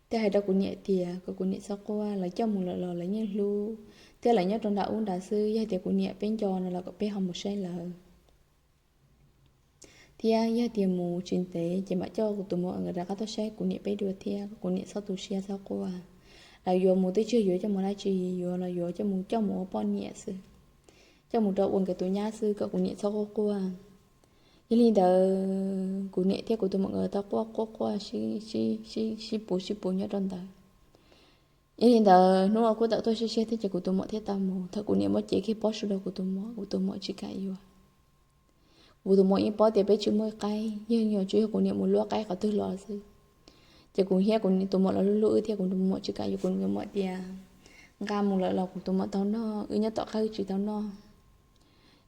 Thiaj hais rau kuv niam tias kom kuv niam txhob quaj, lawv coj mus lawm los lawv yeej hlub thiab lawv nyob rau nram ub nrad xwb, yog tias kuv niam peb nco no los kom peb ho mus saib lawv. Thiab yog tias mus tsis ntev ces mam coj kuv tus muam nkawd rov qab tuaj saib kuv niam peb dua thiab, kuv niam txhob tu siab txhob quaj. Lawv yuav mus twb tsis yuav coj mus dab tsi, yuav los yuav coj mus coj mus ua poj niam xwb, coj mus rau ua nkawd tus nyab xwb kom kuv niam txhob quaj quaj. Yog li ntawd kuv niam thiab kuv tus muam nkawd tau quaj quaj quaj sib puv sib puv nyob rau ntawd. Yog li ntawd hnub uas kuj tawm tuaj siab siab thiab ces kuv tus muam thiaj tau mus. Thaum kuv niam muab cev kiag pob su rau kuv tus muam, kuv tus muam tsis kam yuav. Kuv tus muam yeej paub tias peb tsis muaj qaib, yog nyuam tsuas yog kuv niam mus luaj qaib qhov twg los xwb. Ces kuv thiab kuv tus muam los hlub hlub wb thiab kuv tus muam tsis kam yuav, kuv tus muam tias nqa mus lawm los kuv tus muam tau noj, wb nyob tom qab wb tsis tau noj.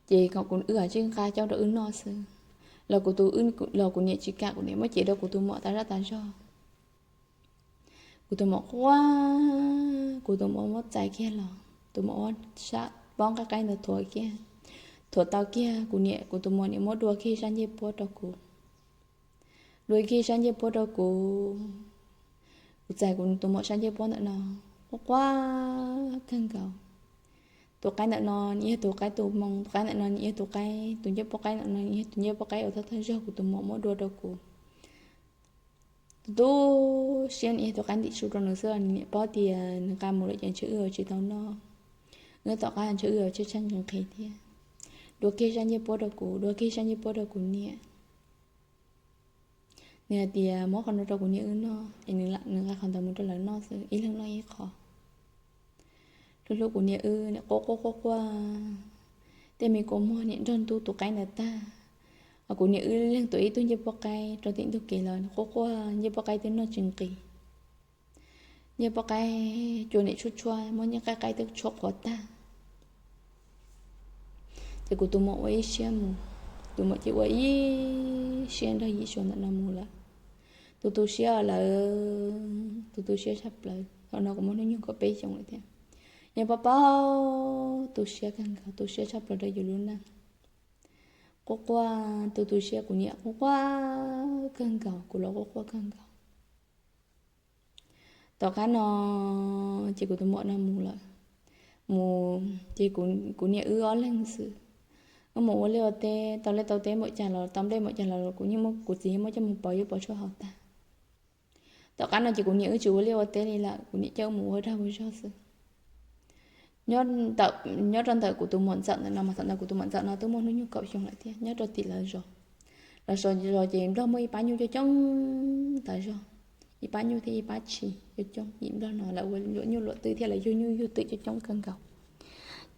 Ces kom kuv wb tsij nqa coj rau wb noj xwb. Los kuv tus, los kuv niam tsis kam, kuv niam muab cev rau kuv tus muam tas zaj tas zog. Kuv tus muam quaj, kuv tus muam muab txais kiag los, tus muam muab sab pob nqaij qaib ntawd thuav kiag. Thuav tau kiag kuv niam, kuv tus muam niam muab dua kiag sab ncej puab rau kuv. Dua kiag sab ncej puab rau kuv. Kuv txais kuv tus muam sab ncej puab ntawm no, quaj quaj kawg nkaus. Tus qaib ntawm no nws yog tus qaib tus moo, tus qaib ntawm no nws yog tus qaib, tus ncej puab qaib ntawm no nws yog tus ncej puab qaib uas thawj thawj zaug kuv tus muam muab dua rau kuv. Tus tu siab nws yog tus qaib ntim su rau nws xwb, nws niam paub tias nws nqa mus lawm ces ntshe wb yuav tsis tau noj. Wb tom qab ntshe wb yuav tshaib tshaib nqhis nqhis thiab. Dua kiag sab ncej puab rau kuv, dua kiag sab ncej puab rau kuv niam. Nws hais tias muab qhov no rau kuv niam wb noj es nws nqa qhov ntawd mus rau lawv noj xwb, ib leeg noj ib qho. Hlub hlub kuv niam wb, niam quaj quaj quaj quaj, tej me kua muag niam nrog ntub tus qaib ntawd tag. Kuv niam wb leeg tuav ib tug ncej puab qaib rau tim ntug kev los quaj quaj, ncej puab qaib twb noj tsis nqis. Ncej puab qaib cua niam tshuab tshuab, muab ncej qaib qaib twb tshuab qhuav tag. Ces kuv tus muam ua ib siab mus, tus muam ces ua ib siab nrog yim suav ntawm no mus lawm. Tus tu siab lawm, tus tu siab tshaj plaws. Thaum no kuv muaj hnub nyoog kaum peb xyoos lawm thiab. Nyob pab paub tu siab kawg nkaus, tu siab tshaj plaws rau yus lub neej. Quaj quaj, tus tu siab, kuv niam quaj quaj kawg nkaus, kuv los quaj quaj kawg nkaus. Tom qab no ces kuv tus muam no mus lawm. Mus ces kuv niam wb ob leeg xwb. Wb mus ua liaj ua teb, tau liaj tau teb npaum cas los, tau nplej npaum cas los kuv yeej muab, kuv txiv yeej muab coj mus pov yuav pov tshuaj haus tag. Tom qab no ces kuv niam wb tsis ua liaj ua teb li lawm, kuv niam coj wb mus ua dag ua zog xwb. Nyob rau ntawm kuv tus muam ntxawm ntawm no mas, thaum ntawd kuv tus muam ntxawm no twb muaj hnub nyoog kaum xyoo lawm thiab, nyob rau tim lawv zos. Lawv zos ces nplog muaj ib pab nyuj coob coob tas zog, ib pab nyuj thiab ib pab tshis coob coob. Yim nplog no lawv ua luam nyuj luam twm thiab lawv yug nyuj yug twm coob coob kawg nkaus.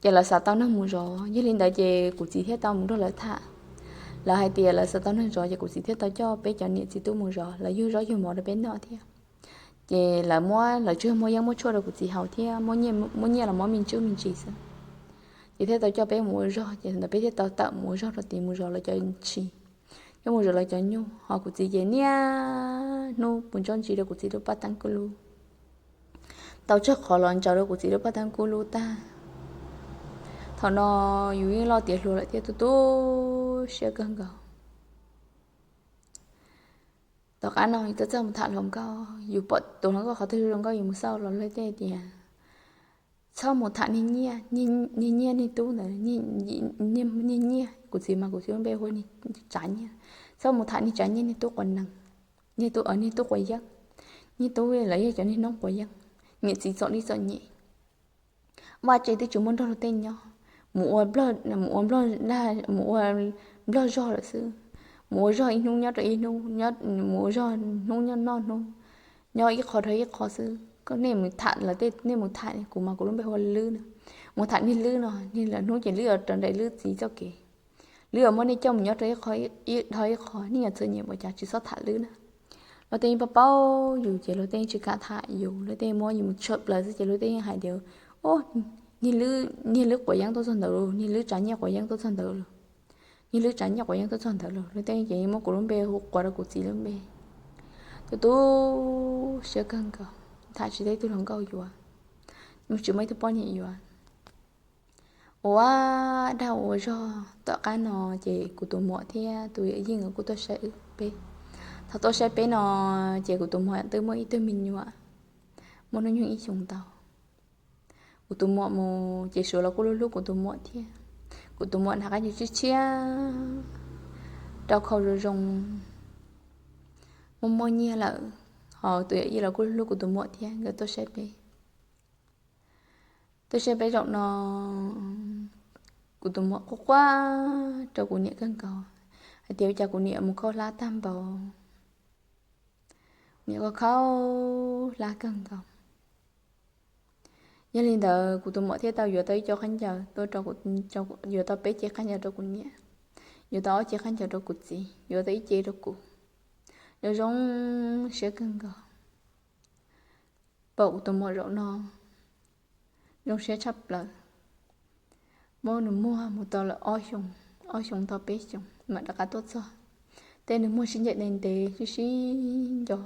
Ces lawv xav tau neeg mus zov, yog li ntawd ces kuv txiv thiaj tau mus nrog lawv tham. Lawv hais tias lawv xav tau neeg zov ces kuv txiv thiaj tau coj peb cov niam txiv tub mus zov, lawv yug zaub yug mov rau peb noj thiab. Ces lawv muab, lawv tsuas muab yeeb muab tshuaj rau kuv txiv haus thiab, muab nyiaj los muab me ntsis me ntsis xwb. Ces thiaj tau coj peb mus ua zog, ces ntawd peb thiaj tau tawm mus ua zog rau tim mus zov lawv cov tshis, coj mus zov lawv cov nyuj. Ho kuv txiv ces niaj hnub pus ntsob ntsis rau kuv txiv lub paj teeb kuj lub, tau tsawg qhov los ntsaws rau kuv txiv lub paj teeb kuj lub tag. Thaum no yus yeej loj tiav hluas lawm thiab, tu tu siab kawg nkaus. Tom qab no yus txawj txawj mus tham hluas nkauj, yus pom tus hluas nkauj qhov twg zoo nkauj yus mus xauj los luag tej tias, txhob mus tham niag nyiaj, niag nyiaj niag tub ntawd, niag nyiaj, kuv txiv mas kuv txiv lub npe hu niag Tsav Nyiaj. Txhob mus tham niag Tsav Nyiaj niag tub quas nees, niag tub, niag tub quas yeeb, niag tub lawv yog cov niag noob quas yeeb, niam txiv txom li txom nyem. Vaj tse twb tsis muaj nrog luag tej nyob, mus ua, mus ua, mus ua nplog zog lawm xwb. Mus ua zog ib hnub nyob rau ib hnub, mus ua zog hnub nyob noj hnub, nyob ib qho dhau ib qho xwb. Koj, nej mus tham lawv tej, nej mus tham, kuv mas kuv lub npe hu ua Lwb na. Mus tham niag Lwb no, niag lawv hnub ces Lwb yuav raws nraim Lwb txiv txoj kev. Lwb yuav muab nej coj mus nyob rau ib qho, ib dhau ib qho, nej yuav txom nyem npaum cas tsis txhob tham Lwb na. Luag tej yeej paub paub yus ces luag tej yeej tsis kam tham yus, luag tej muab yus mus tshawm plaws xwb ces luag tej yeej hais tias, o, niag Lwb, niag Lwb quav yeeb tuaj txog ntawd, niag Lwb Tsav Nyiaj quav yeeb tuaj txog ntawd lawm. Yeej lwb tsav nyiaj quav yeeb tuaj txog ntawd los lub teeb ces yeej muab kuv lub npe hu quav rau kuv txiv lub npe. Tu tu siab kawg nkaus, tham tsis tau ib tug hluas nkauj yuav, yeej tsis muaj ib tug poj niam yuav. Ua dag ua zog tom qab no ces kuv tus muam thiab tus yawm yij nkawd kuj tuaj saib wb peb. Thaum tuaj saib peb no ces kuv tus muam twb muaj ib tug me nyuam, muaj hnub nyoog ib xyoos ntau. Kuv tus muam mus ces Suav los kuj hlub hlub kuv tus muam thiab. Kuv tus muam hnav qab ncaws tshiab tshiab, rau khau zoo zoo, muaj muaj nyiaj lawm, ho tus yawm yij los kuj hlub kuv tus muam thiab, nkawd tuaj saib peb. Tuaj saib peb zaum no, kuv tus muam quaj quaj rau kuv niam kawg nkaus hais tias ua cas kuv niam mus khaub hlab tag npaum, niam khaub khaub hlab kawg nkaus. Yog li ntawd kuv tus muam thiaj tau yuav tau ib co khaub ncaws tuaj rau, yuav tau peb cev khaub ncaws rau kuv niam, yuav tau ob cev khaub ncaws rau kuv txiv, yuav tau ib cev rau kuv. Zoo zoo siab kawg nkaus. Pom kuv tus muam zaum no zoo siab tshaj plaws. Muab nws muag mus tau lawm ob xyoos, ob xyoos tau peb xyoos mam rov qab tuaj txog. Tej nws muag sib ncaim ntev ntev, sib sib nco,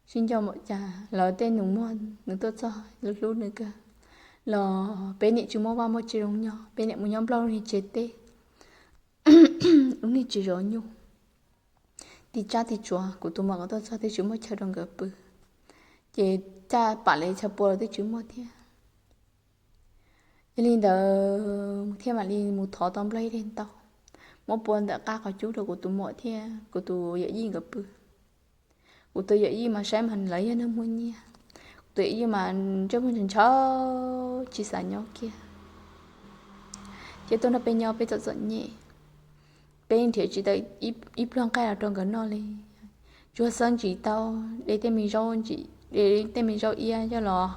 sib nco npaum cas los tej nws muag nws tuaj txog, hlub hlub nws kawg. Los peb niam tsis muaj vaj muaj tse zoo nyob, peb niam mus nyob Nplog lub niag tsev teb, lub niag tsev zov nyuj, tig tsab tig tsuav, kuv tus muam nkawd tuaj txog twb tsis muaj chaw rau nkawd pw, ces caj pam li chaw pua los twb tsis muaj thiab. Yog li ntawd thiaj mam li mus thov tau Nplog ib daim ntaub, muab pua ntawm qab qhov cub rau kuv tus muam thiab kuv tus yawm yij nkawd pw. Kuv tus yawm yij mas saib mas lawv yog neeg muaj nyiaj, kuv tus yawm yij mas ntsej muag ntshaus ntshaus tsis xav nyob kiag, thiab tuaj nrog peb nyob peb txom txom nyem. Peb nrhiav tsis tau ib pluag nqaij los rau nkawd noj li. Tsuas xeeb ntsis tau, de tej me zaub ntsis, de tej me zaub iab coj los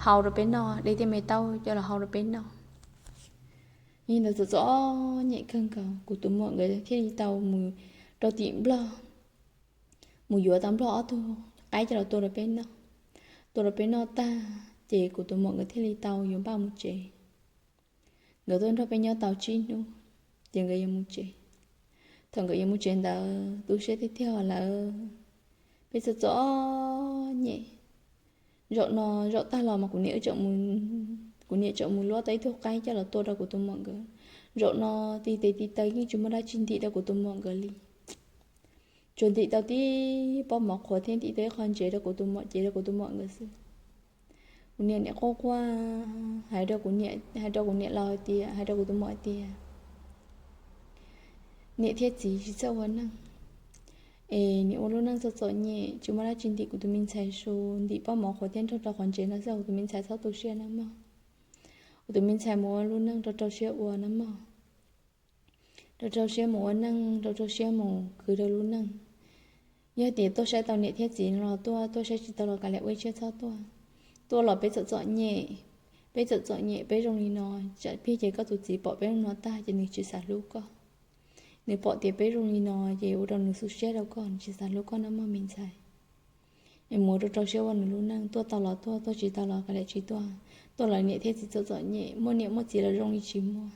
hau rau peb noj, de tej me taub coj los hau rau peb noj. Yog li ntawd txom txom nyem kawg nkaus, kuv tus muam nkawd thiaj li tau mus rau tim Nplog, mus yuav tau Nplog ob tug qaib coj los tua rau peb noj. Tua rau peb noj tag ces kuv tus muam nkawd thiaj li tau yuav npaj mus tsev. Nkawd tuaj nrog peb nyob tau tsib hnub ces nkawd yuav mus tsev. Thaum nkawd yuav mus tsev ntawd tu siab tiag tiag lawm, peb txom txom nyem. Zaum no, zaum tag los mas kuv niam, kuv niam tseem mus luab tau ib tug qaib coj los tua rau kuv tus muam nkawd. Zaum no tig tes tig taw yeej tsis muaj dab tsi ntim rau kuv tus muam nkawd li. Tsuas ntim tau tib pob mov qhuav thiab ntim tau ib qho ntsev rau kuv tus muam cev rau kuv tus muam nkawd xwb. Kuv niam nim quaj quaj hais rau kuv niam, hais rau kuv niam laus hais tias, hais rau kuv tus muam hais tias, niam thiab txiv tsis txawj ua neej, es nim ua lub neej txom txom nyem tsis muaj dab tsi ntim kuv tus me ntxhais su, ntim pob mov qhuav thiab nrog rau qhov ntsev no xwb, kuv tus me ntxhais txhob tu siab nawb mog. Kuv tus me ntxhais mus ua lub neej rau rau siab ua nawb mog. Rau rau siab mus ua neej, rau rau siab mus khwv rau lub neej. Yog tias tuaj saib tau niam thiab txiv no los tuaj, tuaj saib tsis tau los kav liam ua ib siab txhob tuaj. Tuaj los peb txom txom nyem, peb txom txom nyem peb zoo li no, tsam pliag ces koj tus txiv pom peb zoo no tag ces nws tsis xav hlub koj. Nws pom tias peb zoo li no ces ua rau nws xu siab rau koj, nws tsis xav hlub koj nawb mog me ntxhais. Es mus rau rau siab ua nws lub neej, tuaj tau los tuaj, tuaj tsis tau los kav liam tsis tuaj. Tuaj los niam thiab txiv txom txom nyem, muaj niam muaj txiv los zoo li tsis muaj.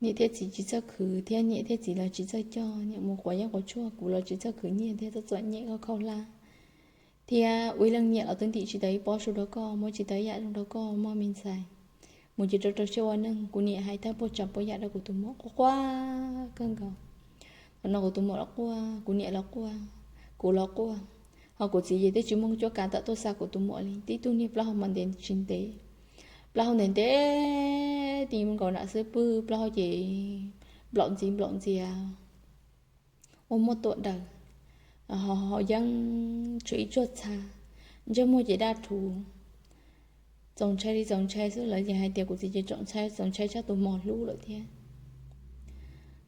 Niam thiab txiv tsis txawj khwv thiab niam thiab txiv los tsis txawj coj, niam mus quav yeeb quav tshuaj, kuv los tsis txawj khwv nyiaj thiab txom txom nyem khaub khaub hlab. Thiab ua ib leej niam los twb ntim tsis tau ib pob su rau koj, muab tsis tau ib yam zoo rau koj mog me ntxhais. Mus ces rau rau siab ua neej, kuv niam hais tag puas tsav puas yam rau kuv tus muam, quaj quaj kawg nkaus. Thaum no kuv tus muam los quaj, kuv niam los quaj, kuv los quaj. Ho kuv txiv ces twb tsis muaj cuab kav tawm tuaj xa kuv tus muam li, tib tug niag plaub hau mas ntev tsis ntev, plaub hau ntev ntev ti nkaus nram xub pwg, plaub hau ces nplaum ntxiv nplaum ntxias, ua muaj tuam daws, ho yeeb tshuav ib tsuag txha, ntsej muag ces daj rhuv, txaus ntshai li txaus ntshai xwb, lawv ces hais tias kuv txiv ces txaus ntshai, txaus ntshai tshaj tus mos hlub lawm thiab.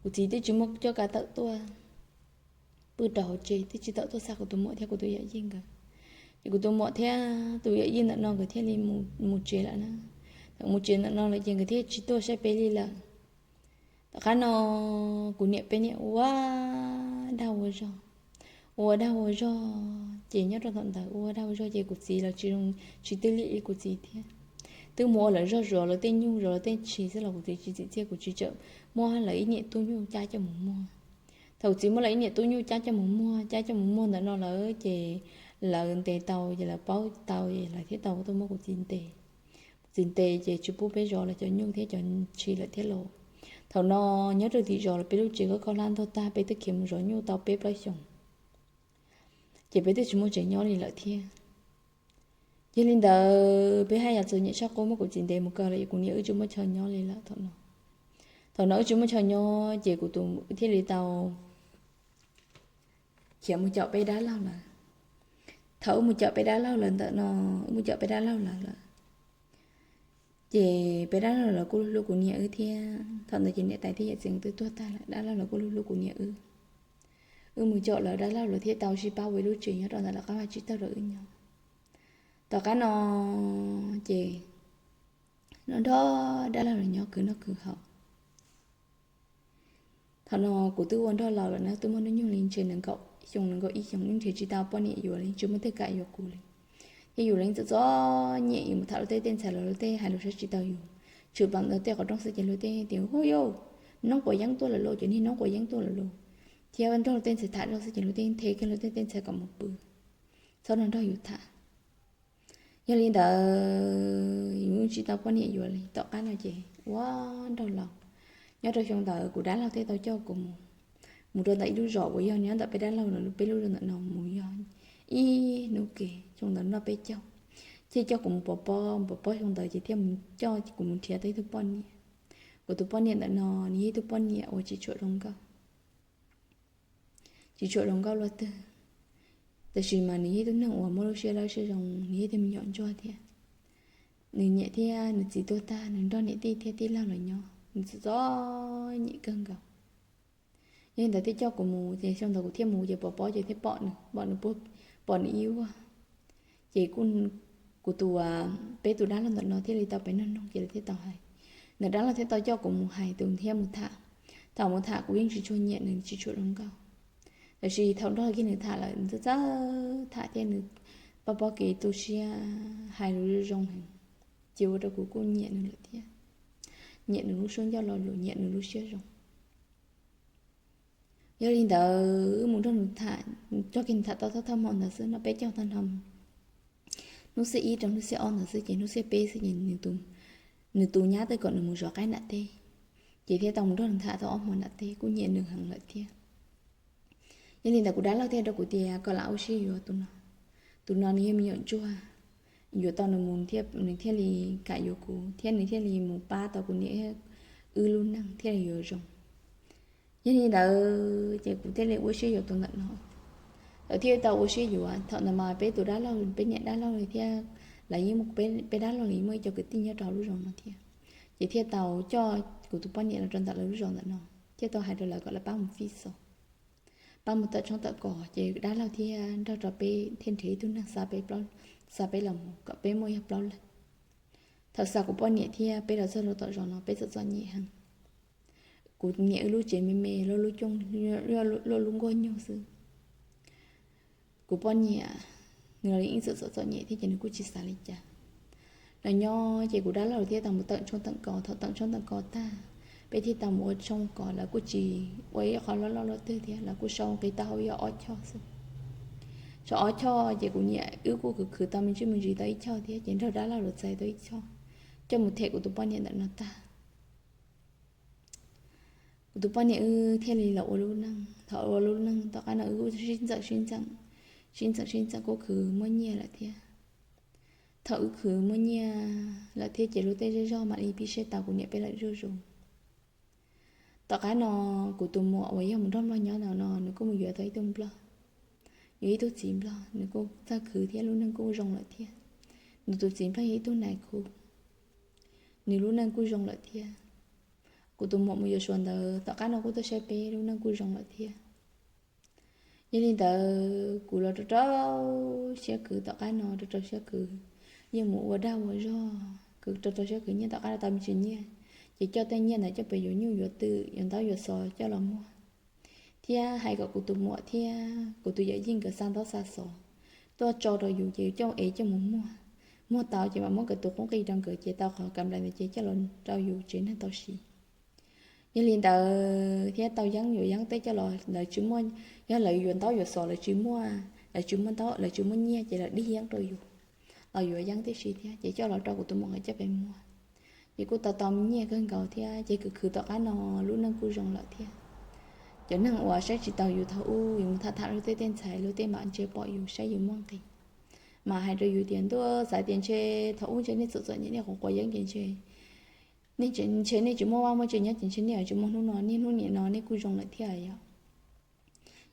Kuv txiv twb tsis muaj cuab kav tawm tuaj, pw rau hauv tsev twb tsis tawm tuaj xa kuv tus muam thiab kuv tus yawm yij nkawd. Ces kuv tus muam thiab tus yawm yij ntawm no nkawd thiaj li mus tsev lawm na. Thaum mus tsev ntawm no lawm ces nkawd thiaj tsis tuaj saib peb li lawm. Tom qab no kuv niam peb niam ua dag ua zog, ua dag ua zog ces nyob rau thaum ntawd ua dag ua zog ces kuv txiv los tsis zoo, tsis twj li kuv txiv thiab. twb mus ua lawv zog zov lawv tej nyuj zov lawv tej tshis xwb los kuv txiv tsis txim txiaj, kuv tsis txawm muab lawv ib niam tub nyuj cab coj mus muag. Thaum kuv txiv muab lawv ib niam tub nyuj cab coj mus muag, cab coj mus muag ntawm no lawm ces lawv ntes tau ces lawv paub tau es lawv thiaj tau tuaj muab kuv txiv ntes. Kuv txiv ntes ces tsis pub peb zov lawv cov nyuj thiab cov tshis lawm thiab los. Thaum no nyob rau tim zos los peb lub tsev koj koj hlab ntog tag peb twb khiav mus zov nyuj tau peb plaub xyoos, ces peb twb tsis muaj tsev nyob li lawm thiab. Yog li ntawd peb haj yam txom nyem tshaj qub, muab kuv txiv ntes mus kaw lawm es kuv niam wb tsis muaj chaw nyob li lawm thaum no. Thaum no wb tsis muaj chaw nyob ces kuv tus thiaj li tau khiav mus caum peb dab laug lawm. Thaum wb mus caum peb dab laug lawm ntawm no, wb mus caum peb dab laug lawm lawm, ces peb dab laug lawv kuj hlub kuv niam wb thiab. Thaum ntawd ces niam tais thiab yawm txiv twb tuag tag lawm, dab laug lawv kuj hlub hlub kuv niam wb. Wb mus caum lawv, dab laug lawv thiaj tau sib pab ua ib lub tsev nyob rau ntawm lawv qab vaj tsib taug rau wb nyob. Tom qab no ces nrog dab laug lawv nyob khwv noj khwv haus. Thaum no kuv twb ua nraug laus lawm na, twb muaj hnub nyoog li ntshe nees nkaum xyoo nees nkaum ib xyoos, wb nrhiav tsis tau poj niam yuav li, tsis muaj twg kam yuav kuv li. Thiab yus los txom txom nyem, yus mus tham luag tej tej ntxhais los luag tej hais lus saib tsis taus yus, tshwm plaws ntawm tej qhov rooj xwb ces luag tej tias hu yau, noob quav yeeb tuaj lawm lauj, cov niag noob quav yeeb tuaj lawm lauj. Thiab nrog luag tej ntxhais tham zoj xwb ces luag tej nthe kiag luag tej tej ntxhais kom mus pw, txhob nrog nrog yus tham. Yog li ntawd yus tsis tau poj niam yuav li. Tom qab no ces ua nraug laus, nyob rau xyoo ntawd kuv dab laug thiaj tau coj kuv mus, mus rau ntawm ib lub zos uas yog nyob ntawm peb dab laug no, peb lub zos ntawm no mus yog ib hnub ke, xyoo ntawd noj peb caug, thiaj coj kuv mus pov pob, mus pov pob xyoo ntawd ces thiaj mus coj kuv mus nrhiav tau ib tug poj niam. Kuv tus poj niam ntawm no nws yog ib tug poj niam uas tsis tshua zoo nkauj, tsis tshua zoo nkauj luaj twg, tab sis mas nws yog ib tug neeg uas muaj lub siab dawb siab zoo, nws yog ib tug me nyuam ntsuag thiab. Nws niam thiab nws txiv tuag tag, nws nrog niam tij thiab tij laug los nyob, nws txom txom nyem kawg nkaus. Yog li ntawd thiaj coj kuv mus, ces xyoo ntawd kuv thiaj mus ces pov pob ces thiaj pom nws, pom nws puag, pom nws ib vuag. Ces kuv tus, peb tus dab laug ntawm no thiaj li tau pem noog noog ces lawv thiaj tau hais, nws dab laug thiaj tau coj kuv mus hais tus thiab mus tham. Thaum mus tham kuv yeej tsis tshua nyiam nws, tsis tshua zoo nkauj, tab sis thaum nrog kiag nws tham lawm nws txawj txawj tham thiab nws pab pob kev tu siab hais lus zoo heev, ces ua rau kuv kuj nyiam nws lawm thiab, nyiam nws lub suab ncauj lo lus, nyiam nws lub siab zoo. Yog li ntawd wb mus nrog nws tham, coj kiag nws tham tau thawj thawj hmo ntawd xwb, noj peb caug tag nrho, hnub xiab ib rau hnub xiab ob ntawd xwb ces hnub xiab peb xwb ces nws tus nyab twb kom nws mus zov qaib nram teb, ces thiaj tau mus nrog nws tham tau ob hmo nram teb, kuj nyiam nws heev lawm thiab. Yog li ntawd kuv dab laug thiaj rau kuv tias kom lam ua siab yuav tus no, tus no nws yog me nyuam ntsuag, yuav tau nws mus nws thiaj li kam yuav kuv thiab nws thiaj li mus pab tau kuv niam wb lub neej thiaj li yuav zoo. Yog li ntawd ces kuv thiaj li ua siab yuav tus ntawm no. Lawv thiaj tau ua siab yuav, thaum ntawd mas peb tus dab laug, peb niam dab laug li thiab, lawv yeej, peb dab laug li muaj ib co kwv tij nyob rau lub zos no thiab, ces thiaj tau coj kuv tus poj niam los rau ntawm lawv lub zos ntawm no, thiaj tau hais rau lawv kom lawv pab mus fij xov, pab mus tawm tshoob tawm kos, ces dab laug thiaj nrog rau peb thiaj nrhiav ib tug neeg xa peb, xa peb los mus kom peb muaj yog plaub leeg. Thaum xa kuv poj niam thiab peb los txog rau tom zos no peb txom txom nyem heev. Kuv niam wb lub tsev me me, luaj lub cooj, luaj lub nkuaj nyuj xwb. Kuv poj niam nws los yeej txawm txom txom nyem thiab ces nws kuj tsis xav li cas. Los nyob ces kuv dab laug thiaj tau mus tawm tshoob tawm kos, thaum tawm tshoob tawm kos tag, peb thiaj tau mus ua tshoob kos, lawv kuj tsis ua ib qho loj loj luaj twg thiab, lawv kuj sau qis taub hau yog ob choj xwb. Sau ob choj ces kuv niam wb kuj khwv khwv tau me ntsis me ntsis tau ib choj thiab, ces nrog dab laug lawv txais tau ib choj, coj mus them kuv tus poj niam ntawm no tag. Kuv tus poj niam wb thiaj li los ua lub neej. Thaum ua lub neej tom qab no wb kuj sib ntxeem sib ntxeem, sib ntxeem sib ntxeem kuj khwv muaj nyiaj lawm thiab. Thaum wb khwv muaj nyiaj lawm thiab ces luag tej zej zog mam li pib siab tau kuv niam peb lawm zuj zus. Tom qab no kuv tus muam uas yog mus nrog nplog nyob no no nws kuj mus yuav tau ib tug nplog, yuav ib tug txiv nplog, nws kuj txawj khwv thiab lub neej kuj zoo lawm thiab. Nws tus txiv nplog yog ib tug nais khu, nws lub neej kuj zoo lawm thiab. Kuv tus muam mus yuav Suav ntawd tom qab no kuj tuaj saib peb, lub neej kuj zoo lawm thiab. Yog li ntawd kuv los rau rau siab khwv tom qab no, rau rau siab khwv, yeej mus ua dag ua zog, kuv rau rau siab khwv nyiaj tom qab no tau me ntsis nyiaj, ces coj tej nyiaj ntawd coj pem yuav nyuj yuav twm yuav ntaub yuav xov coj los muag, thiab hais kom kuv tus muam thiab kuv tus yawm yij nkawd xa ntaub xa xov tuaj tso rau yus ces yus coj ev coj mus muag, muag tau ces mam muab nkawd tus qub nqi rau nkawd ces tau qhov kam nplais ntawd ces coj los rau yus tsev neeg tau siv. Yog li ntawd thiab tau yeeb yuav yeeb tej coj los lawv tsis muaj, yog lawv yuav ntaub yuav xov lawv tsis muaj, lawv tsis muaj ntaub lawv tsis muaj nyiaj ces lawv dig yeeb rau yus los yuav yeeb tib si thiab ces coj los rau kuv tus muam nkawd coj pes muag. Ces kuj tau tau nyiaj kawg nkaus thiab ces khwv khwv tom qab no lub neej kuj zoo lawm thiab. Cov neeg uas saib tsis taus yus thaum ub yus mus tham tham luag tej tej ntxhais luag tej mam ntsia pom yus saib yus muaj nqis, mam hais rau yus tias ntuj xav tias ntshe thaum ub ntshe nej txom txom nyem nej quav quav yeeb ces ntshe, ntshe nej tsis muaj vaj muaj tsev nyob ces ntshe nej tsis muaj hnub no, niaj hnub niam no nej kuj zoo lawm thiab yom.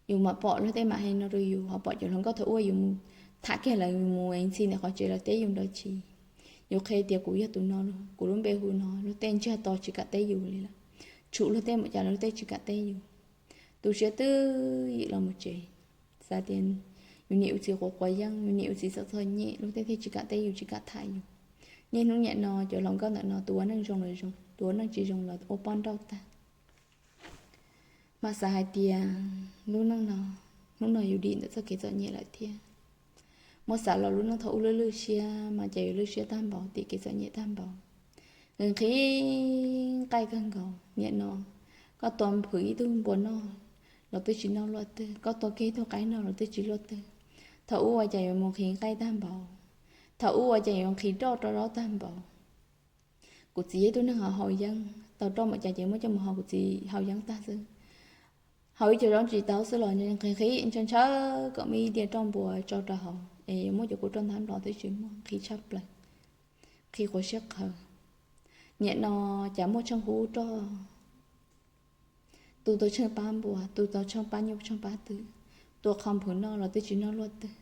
Yus mam pom luag tej mam hais no rau yus ho pom cov hluas nkauj thaum ub yus mus tham kiag lawv mus ntxhi ntawm qhov tsev lawv teb yus nrov chis. Yus qhia tias kuv yog tus no, kuv lub npe hu no, luag tej ntsiag to tsis kam teb yus li lawm. Tshum luag tej mus cas luag tej tsis kam teb yus. Tu siab twb yim los mus tsev, xav tias yus niam yus txiv quav quav yeeb, yus niam yus txiv txom txom nyem luag tej thiaj tsis kam teb yus tsis kam tham yus. Niaj hnub niam no cov hluas nkauj ntawm no tus ua neej zoo los zoo, tus ua neej tsis zoo los ua poj nrauj tag. Mas xav hais tias lub neej no, hnub no yus dim ntawm txoj kev txom nyem lawm thiab. Muab xav los lub neej thaum ub lwj lwj siab mas cas yus lwj siab tag npaum, dim kev txom nyem tag npaum. Nqhis nqhis nqaij kawg nkaus niam no, koj tua phwm ib tug npua noj los twb tsis noj luaj twg, koj tua kiag ib tug qaib noj los twb tsis luaj twg. Thaum ub ua cas yuav mus nqhis nqaij tag npaum, thaum ub ua cas yuav nqhis roj rau zaub tag npaum. Kuv txiv yog ib tug neeg haus haus yeeb, tau roj mus cas ces muab coj mus haus, kuv txiv haus yeeb tag xwb. Haus ib co zaub tsis tau xwb los nqhis nqhis ntshaw ntshaw kom muaj ib diav roj npua tso rau haus es muab cov kua roj ntab nplov twb tsis muaj, nqhis tshaj plaws, nqhis quav siab qhawv. Niam no cas muaj tsheej hub roj, tu tau tsheej pab npua, tu tau tsheej pab nyuj tsheej pab twm, tua qhov nphwv noj los twb tsis noj luaj twg.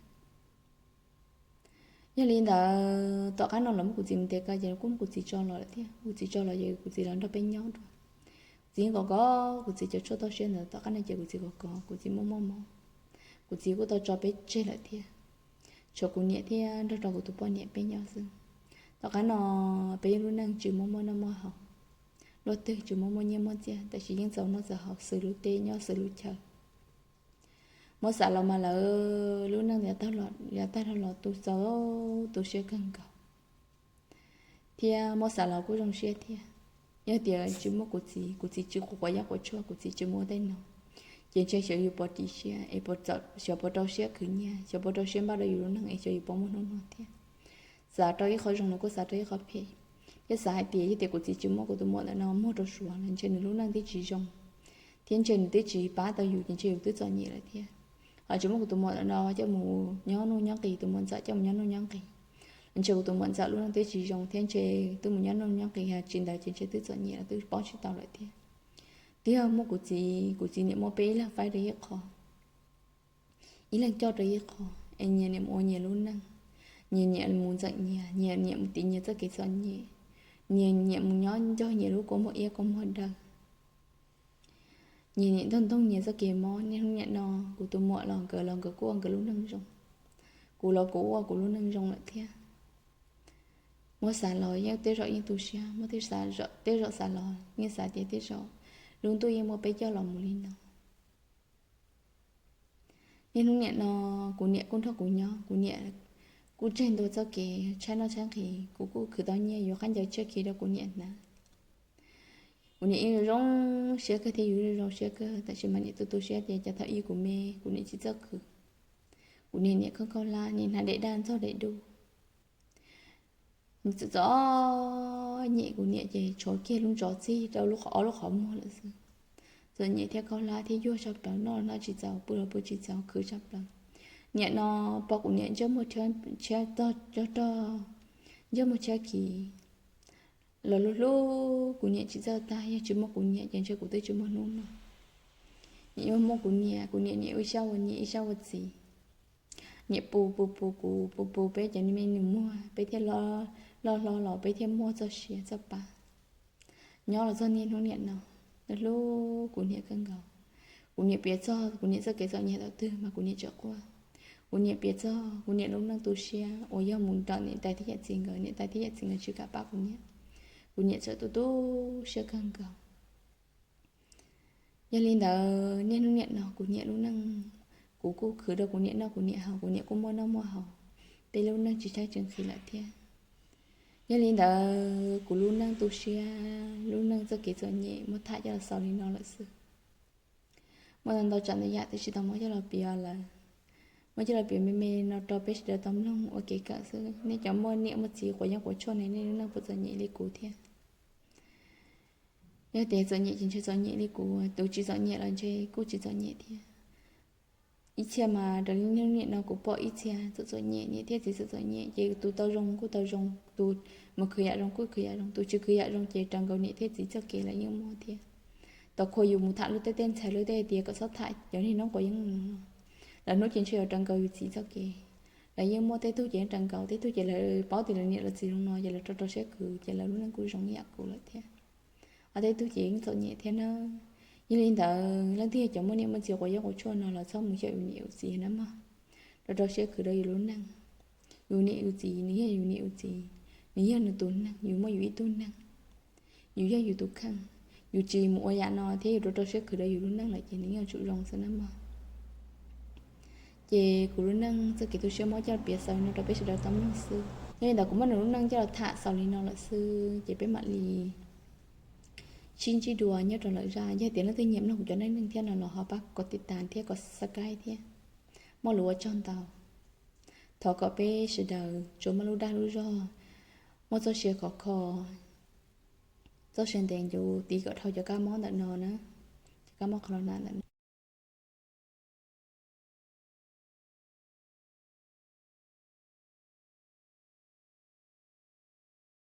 Yog li ntawd tom qab no los muab kuv txiv mus tes ko ces kuj muab kuv txiv tso los lawm thiab, kuv txiv tso los ces kuv txiv los nrog peb nyob dua. Kuv txiv yeej kov kov kuv txiv cov tshuaj toj siab ntawd, tom qab no ces kuv txiv kov kov kuv txiv muaj mob mob, kuv txiv kuj tau tso peb tseg lawm thiab. Tshuav kuv niam thiab nrog rau kuv tus poj niam peb nyob xwb. Tom qab no peb lub neej tsis muaj muaj noj muaj haus luaj twg, tsis muaj muaj nyiaj muaj txiaj, tab sis yeej txaus noj txaus haus xws lub teb nyob xws lub chaw. Muab xav los mas lawv lub neej yav tag los tu txaus tu siab kawg nkaus, thiab muab xav los kuj zoo siab thiab. Yog tias tsis muaj kuv txiv, kuv txiv tsis quav quav yeeb quav tshuaj, kuv txiv tsis mus ua tej no, ces ntshe xyov yus puas ris siab es xyov puas rau siab khwv nyiaj, xyov puas rau siab npaj rau yus lub neej es xyov yus puas muaj hnub no thiab. Xav rau ib qho zoo los kuj xav rau ib qho phem, thiab xav hais tias yog tias kuv txiv tsis muab kuv tus muam ntawm no muag rau suav los ntshe nws lub neej twb tsis zoo, thiab ntshe nws twb tsis pab tau yus ces ntshe yus twb txom nyem lawm thiab. Ho tsis muab kuv tus muam ntawm no coj mus nyob nuj nyob nqis, tus muam ntxawm coj mus nyob nuj nyob nqis, ntshe kuv tus muam ntxawm lub neej twb tsis zoo thiab ntshe twb mus nyob nuj nyob nqis, tsis ntawd ces ntshe twb txom nyem los twb paub tsis tau lawm thiab. Twb yog muaj kuv txiv, kuv txiv niam muab peb ib leeg faib rau ib qho, ib leeg coj rau ib qho, es nyias niam mus ua nyias lub neej, nyias niam mus ntxeem nyias, nyias niam mus tiv nyias txoj kev txom nyem, nyias niam mus nyob ncog nyias lub kua muag iab kua muag daw, nyias niam ntoog ntoog nyias txoj kev mob. Niaj hnub niam no kuv tus muam los nkawd los nkawd kuj ua nkawd lub neej zoo, kuv los kuv ua kuv lub neej zoo lawm thiab. Muab xav los yeej tej zaum yeej tu siab, muab tej zaum xav los yeej xav tias tej zaum lub ntuj yeej muab peb coj los mus li no. Niaj hnub niam no kuv niam kuj nrog kuv nyob, kuv niam kuj tseg ntua txoj kev tshaib noj tshaib nqhis, kuv kuj khwv tau nyiaj yuav khaub ncaws tshiab khi rau kuv niam hnav. Kuv niam yeej zoo zoo siab kawg thiab yus zoo zoo siab kawg, tab sis mas niam tu tu siab tias cas thaum ub kuv me kuv niam tsis txawj khwv. Kuv niam niam khaub khaub hlab, niam hnav daim daj ntxog daim duj. Txom txom nyem, kuv niam ces tshuav kiag lub ntsos txig rau lub qhov, ob lub qhov muag lawm xwb. Txom nyem thiab khaub hlab thiab yuag tshaj plaws, noj los noj tsis txaus, pw los pw tsis txaus, khwv tshaj plaws. Niam no pom kuv niam ntsej muag tshiab, cog rog, ntsej muag tshiab khiv los hlub hlub kuv niam tsis txawj tag, yog tsis muaj kuv niam ces ntshe kuv twb tsis muaj hnub no. Niam yuav muaj kuv niam, kuv niam niam ua ib sab ua niam ib sab ua txiv. Niam pw pw pw kuv, pw pw peb cov me nus muag, peb thiaj loj hlob los peb thiaj muaj txoj sia txoj pa nyob los txog niaj hnub niam no. Hlub kuv niam kawg nkaus. Kuv niam piav txog kuv niam txoj kev txom nyem thaum twg mas kuv niam tseem quaj. Kuv niam piav txog kuv niam lub neej tu siab uas yog mus nrog niam tais thiab yawm txiv nkawd, niam tais thiab yawm txiv nkawd tsis kam pab kuv niam. Kuv niam txawm tu tu siab kawg nkaus. Yog li ntawd niaj hnub niam no kuv niam lub neej, kuv kuj khwv rau kuv niam noj kuv niam haus, kuv niam kuj muaj noj muaj haus. Peb lub neej tsis tshaib tsis nqhis lawm thiab. Yog li ntawd kuv lub neej tu siab, lub neej txoj kev txom nyem muab tham coj los xaus li no lawm xwb. Muaj ntau ntau tsav ntau yam twb tsis tau muab coj los piav lawm. Muab coj los piav me me no rau peb sawv daws tau mloog ua kev kawm xwb. Nej cov muaj niam muaj txiv quav yeeb quav tshuaj ne, nej lub neej puas txom nyem li kuv thiab? Yog tias txom nyem ces ntshe txom nyem li kuv, tus tsis txom nyem los ntshe kuj tsis txom nyem thiab. Ib txhia mas raws li niaj hnub niam no kuv pom ib txhia txom txom nyem, niam thiab txiv txom txom nyem ces tus tau zoo kuj tau zoo, tus mus khwv yam zoo kuj khwv yam zoo, tus tsis khwv yam zoo ces raws nkaus niam thiab txiv txoj kev lawv yeej muaj thiab. Tau khuv yus mus tham luag tej, tej ntxhais luag tej tias kom txhob tham cov niag noob quav yeeb no. Lawv hnub ces ntshe yuav raws nkaus yus txiv txoj kev. Lawv yeej muaj, tej tug ces yeej raws nkaus, tej tug ces lawv paub tias lawv niam lawv txiv zoo no ces lawv rau rau siab khwv ces lawv lub neej kuj zoo ib yam kuv lawm thiab. Ho tej tug ces yeej txom nyem thiab na. Yog li ntawd leej twg yog cov muaj niam muaj txiv quav yeeb quav tshuaj no los txhob mus xyaum yus niam yus txiv na mog. Rau rau siab khwv rau yus lub neej. Yus niam yus txiv nws yog yus niam yus txiv, nws yog nws tus neeg, yus muaj yus ib tug neeg. Yus yog yus tus kheej, yus tsis mus ua yam no thiab yus rau rau siab khwv rau yus lub neej lawm ces nws yeej yuav tsum zoo xwb na mog. Ces kuv lub neej txoj kev tu siab muab coj piav xaus no rau peb sawv daws tau mloog xwb. Yog li ntawd kuv muab nws lub neej coj los tham xaus li no lawm xwb ces peb mam li sib ntsib dua nyob rau lwm zaj. Yog tias leej twg nyiam mloog kuv cov neej neeg thiab no los ho pab kom tiv tas thiab kom subscribe thiab. Muaj lus ua tsaug ntau. Thov kom peb sawv daws tsuas muaj lub dag lub zog, muaj txoj sia khov kho, txoj sia ntev ncuv, tiv kom dhau cov kab mob ntawm no na, cov kab mob qhov los na ntawm no.